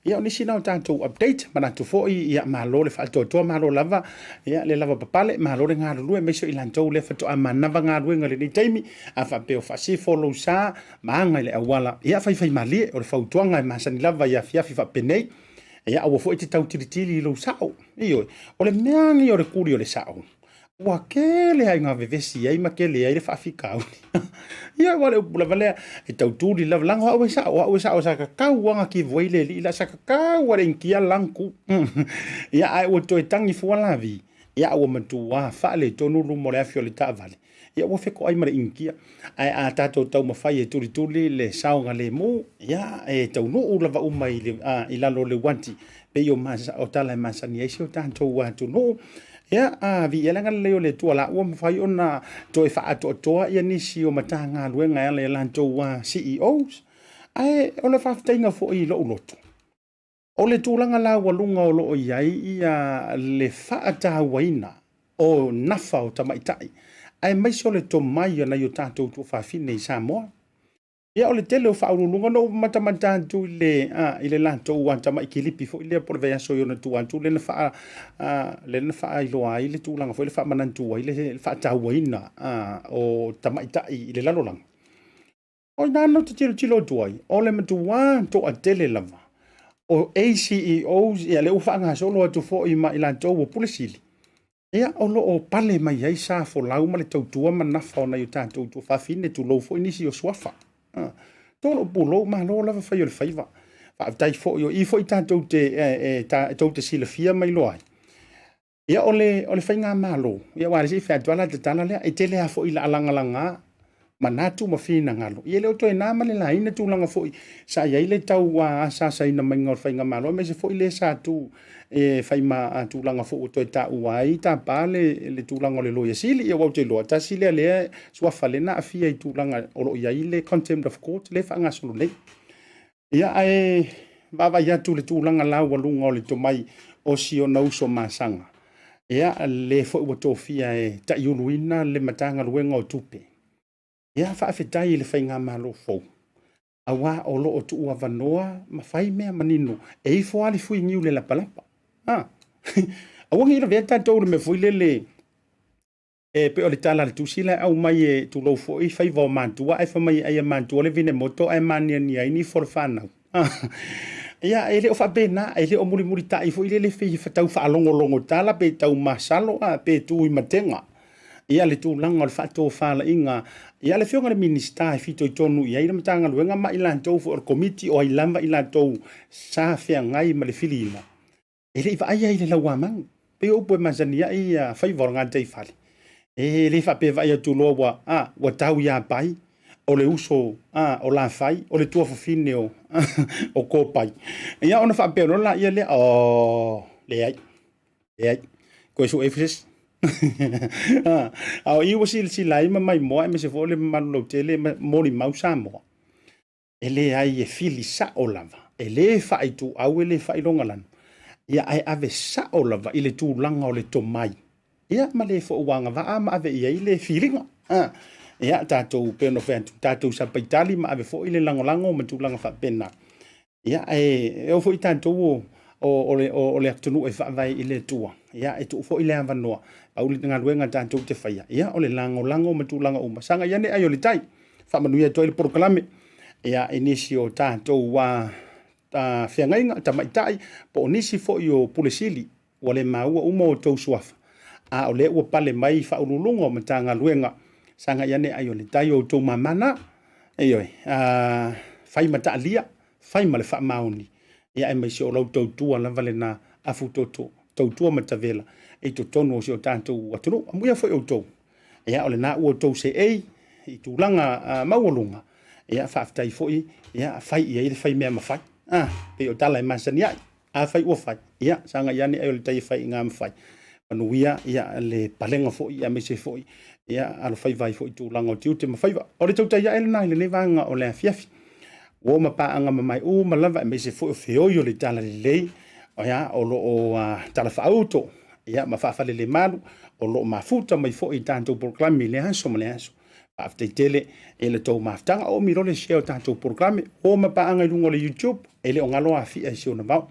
Ia, o nisi na o tatou update, manatu foi, ia, malo le faatoatoa, malo lava, ia, le lava papale, malo le galulue, aemaise o i latou lea faatoa manava galuega i lenei taimi, a faapea o faasifo lou sa, ma aga i le auala, ia, faifaimalie, o le fautuaga e masani lava i afiafi faapenei, ia, aua foi e te tautilitili i lou sao. Ioe, o le mea lenei o le kuli o le sao, ua tele aiga vevesi ai ma tele ai le faafitauli. Ia, aua o le upu lava lea, e tautuli lava, lago au e sao, au e sao, sa tatau lava ona kivu ai le alii la, sa tatau lava le initia lanku. Ia, ae ua toe tagi fua lavi, ia, ua matua faaletonu luma o le afi o le taavale, ia, ua fetoai ma le initia. Ae a tatou taumafai e tulituli le saogalemu, ia, e taunuu lava uma i, le, a, i lalo o le uati, pei o, o tala e masani ai si o tatou atunuu. Ia, a viia le agalelei o le Atua la ua mafai ona toe faaatoatoa ia nisi o Matagaluega e ala i a latou CEOs. Ae o le faafetaiga foi i lou loto, o le tulaga laualuga o lo o i ai ia le faatauaina o nafa o tamaitai, aemaise o le tomai o nai o tatou tuafafine i Samoa. Ia, o le tele o faauluuluga na ou matamata atu i le i le latou tamai kilipi foi lea po o le vaiaso i ona tua atu lea na faa lea na faailoa ai le tulaga foi le faamanatu ai le faatauaina o tamaitai i le lalolagi. O ina na ou te tilotilo atu ai, o le matua toatele lava o ACEOs, ia lea ua faagasolo atu foi ma i latou o Pule Sili, Ia, o lo o pale mai ai sa folau ma le tautua ma nafa o nai o tatou tuafafine, tulou foi nisi o suafa. To lou pulou, malo lava fai o le faiva. Faafetai foi, o i foi tatou te, e, e, ta, tou te silafia ma iloa ai. Ia, o le faigamalo, ia aua o lea se i fai atu lava la ta tala lea, e tele lava foi ina lagalaga manatu ma finagalo, ia e le o toe na ma le laina tulaga foi sa i ai le tau asaasaina maiga o le faigamalo, aemaise foi le sa tu e fai ma tulaga foi ua toe taua ai tapa le tulaga o le Loia Sili. Ia aua ou te iloa, tasi lea lea suafa lea na aafia i tulaga o lo o i ai le contempt of court lea e faagasolo nei. Ia, ae vaavaai atu i le tulaga laualuga o le tomai o si ona uso masaga, ia, le foi ua tofia e taiuluina le Matagaluega o Tupe. Ia, faafetai i le faigamalo fou, aua o lo o tuuavanoa ma fai mea manino e ifo lava le fuiniu i le lapalapa. Aua ne i lavea tatou i le mea foi lele E pei o le tala a le tusi la e aumai e tulou foi faiva o matua ae fai mai ai e matua le vinemoto ae maniania ai nifo o le fanau. Ia, e le o faapena, e le o mulimulitai foi lele fia tau faalogologo tala pe tau masalo pe tu i matega. Ia le tulaga o le faatofalaiga ia le afioga i le Minisita e fitoitonu i ai le Matagaluega ma i latou foi o le Komiti o ai lava i latou sa feagai ma le filiga. E le i vaaia i le lauamanu. Pei o upu e masani ai ia faiva o le gataifale. E le faapea vaai atu loa ua, a, ua tau ia Pai, o le uso a, o Lafai, o le tuafafine o, o Kopai. Ia ona faapea loa laia lea, oh, leai, leai, toe sue ifo se isi. A o i ua silasila ai ma maimoa aemaise foi o le mamalu lautele ma molimau Samoa. E leai, e fili sao lava, e le faaituau, e le faailogalanu, ia ae ave sao lava i le tulaga o le tomai, ia ma le foi ua agavaa ma ave i ai le filiga. Ia, tatou, pei ona fai atu, tatou sapaitali ma ave foi le lagolago ma tulaga faapena. Ia, ae oo foi tatou o le atunuu e faavae i le Atua, ia, e tuu foi le avanoa, pau le galuega tatou te faia, ia, o le lagolago ma tulaga uma. Sagai ane ai o le tai, faamanuia atu ai le polokalame, ia, i nisi o tatou feagaiga, tamaitai, po o nisi foi o Pule Sili, ua le maua uma outou suafa, a o lea ua pale mai faauluuluga o Matagaluega, sagai ane ai o le tai o outou mamana, ioe, fai ma taalia, fai ma le faamaoni, ia aemaise o lau tautua lava lena afutoto, tautua matavela i totonu o si o tatou atunuu. Amuia foi outou, ia o lena ua outou seei i tulaga maualuga, ia faafetai foi, ia fai i ai le fai mea mafai. Pei o tala e masani ai. Afai ua fai, ia, sagai ane ai o le tai e fai i ngā mawhai. Manuia, ia, le palega foi, ia aemaise foi, ia, alofaiva ai foi i tulaga o tiute ma faiva. O le tautai ae lena i lenei vaega o le afiafi. Ua ma paaga mamae uma lava, aemaise foi o feoi o le talalelei, ia, o lo o talafaauto, ia, ma faafalelemalu, o lo o mafuta mai foi i tatou polokalame i lea aso ma lea aso. Faafetai tele i le tou mafutaga. Oo mi loa le share o tatou polokalame. O ma paaga i luga o le YouTube, e le o galo afia i si ona vao.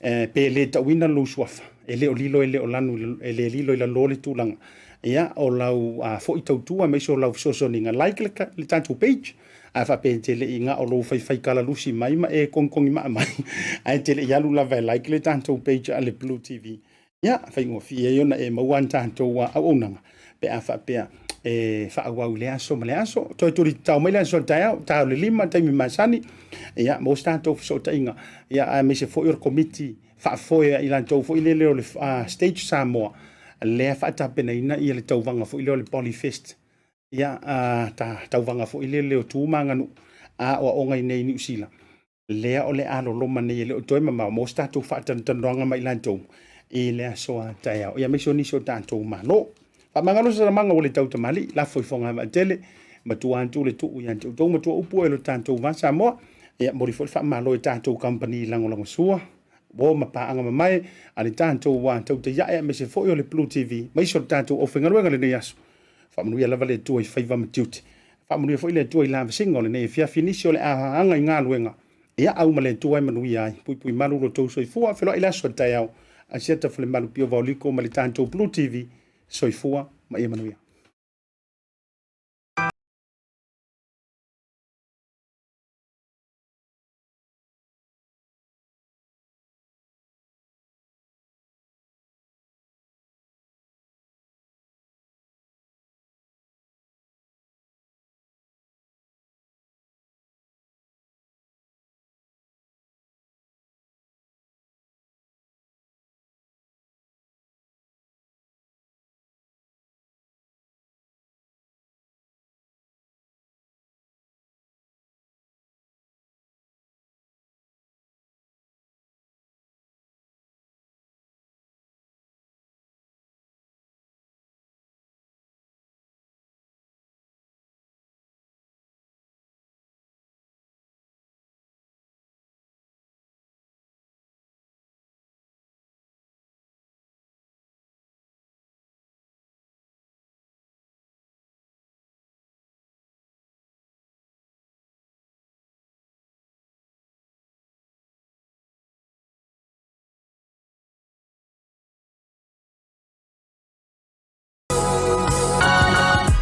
Pe le tauina lou suafa, e le o lilo e le o lanu, e le lilo i lalo le tulaga. Ia, o lau foi tautua aemaise o lau fesoasoaniga, like le tatou page. A faapea e te le i na o lou faifai kalalusi mai ma e kogikogi maa mai, ae te le i alu lava e like le tatou page a le Blue TV. Ia, faigofie ai ona e maua ni tatou auaunaga pe a faapea e faaauau i le aso ma le aso. Toe tuli tatao mai le aso o le taeao, ta o le 5, taimi masani, ia, maua se tatou fesootaiga, ia, aemaise foi o le komiti faafoe a i latou foi lele o le Stage Samoa, lea faatapenaina ia le tauvaga foi lea o le Polyfest, ia, tauvaga foi lele o tu ma aganuu, a aoaoga i inei i Niu Sila. Lea o le a loloma nei e le o toe mamao mo se tatou faatanoatanoaga ma i latou i le aso a taeao, ia aemaise o nisi o tatou malo. Faamagalo se salamaga ua le tau tamalii, lafo i fogavaatele, matua atu le tuu ia te outou, matua upu e lo tatou va Samoa, ia momoli foi le faamalo i tatou kamupani lagolagosua, uo ma paaga mamae a le tatou tautaiae, aemaise foi o le Blue TV, aemaise o le tatou aufaigaluega i lenei aso. Faamanuia lava le Atua i faiva ma tiute. Faamanuia foi le Atua i lavasiga o lenei afiafi, nisi o le a aga i galuega, ia au ma le Atua e manuia ai. Puipui malu lo outou soifua, feloai le aso a le taeao. Asiata Falemalu Pio Vaoliko ma le tatou Blue TV, soifua ma ia manuia.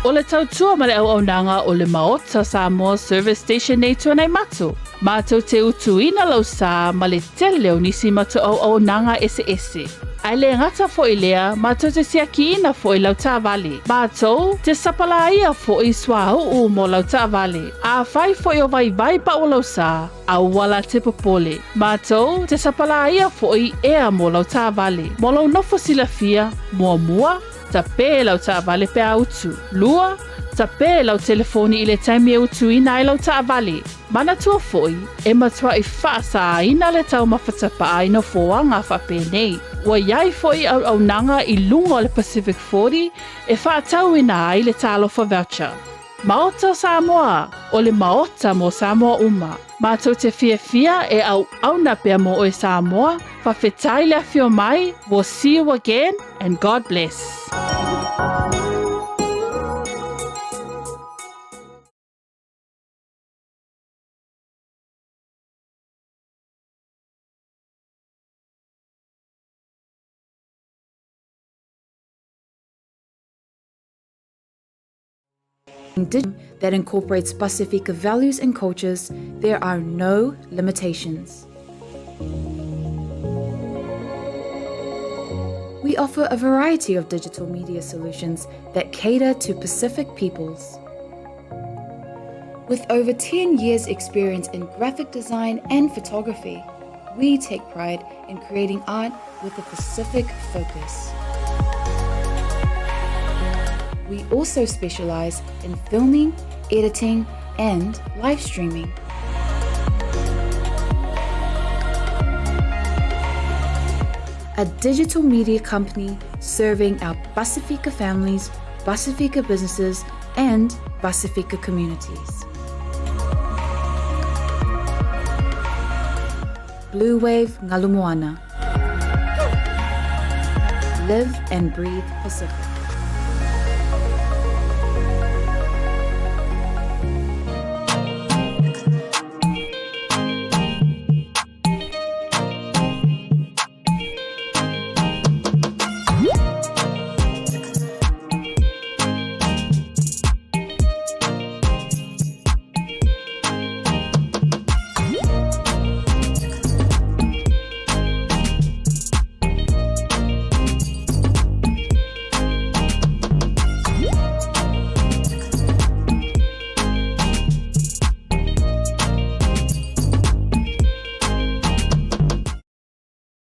O le tautua ma le auaunaga o le Maota Samoa Service Station nei Tuanaimato, matou te utuina lau sa ma le tele o nisi matou auaunaga eseese. Ae le gata foi i lea, matou te siakiina foi lau taavale. Matou te sapalaia foi suauu mo lau taavale. Afai foi o vaivai pau o lau sa, aua la te popole. Matou te sapalaia foi ea mo lau taavale. Mo lou nofo silafia, muamua, Tape lau taavale pe a utu. 2, Tape lau telefoni i le taimi e utuina ai lau taavale. Manatua foi, e matuai faasāina le taumafa tapaa i nofoaga faapenei. Ua i ai foi auaunaga i luga o le Pacific 40 e faatauina ai le Talofa Voucher. Maota o Samoa, o le Maota mo Samoa uma. Matou te fiafia e auauna pea mo oe Samoa, fafetai le afio mai, we'll see you again and God bless. That incorporates Pasifika values and cultures, there are no limitations. We offer a variety of digital media solutions that cater to Pacific peoples. With over 10 years' experience in graphic design and photography, we take pride in creating art with a Pacific focus. We also specialize in filming, editing, and live streaming. A digital media company serving our Pasifika families, Pasifika businesses, and Pasifika communities. Blue Wave Ngalu Moana. Live and breathe Pacific.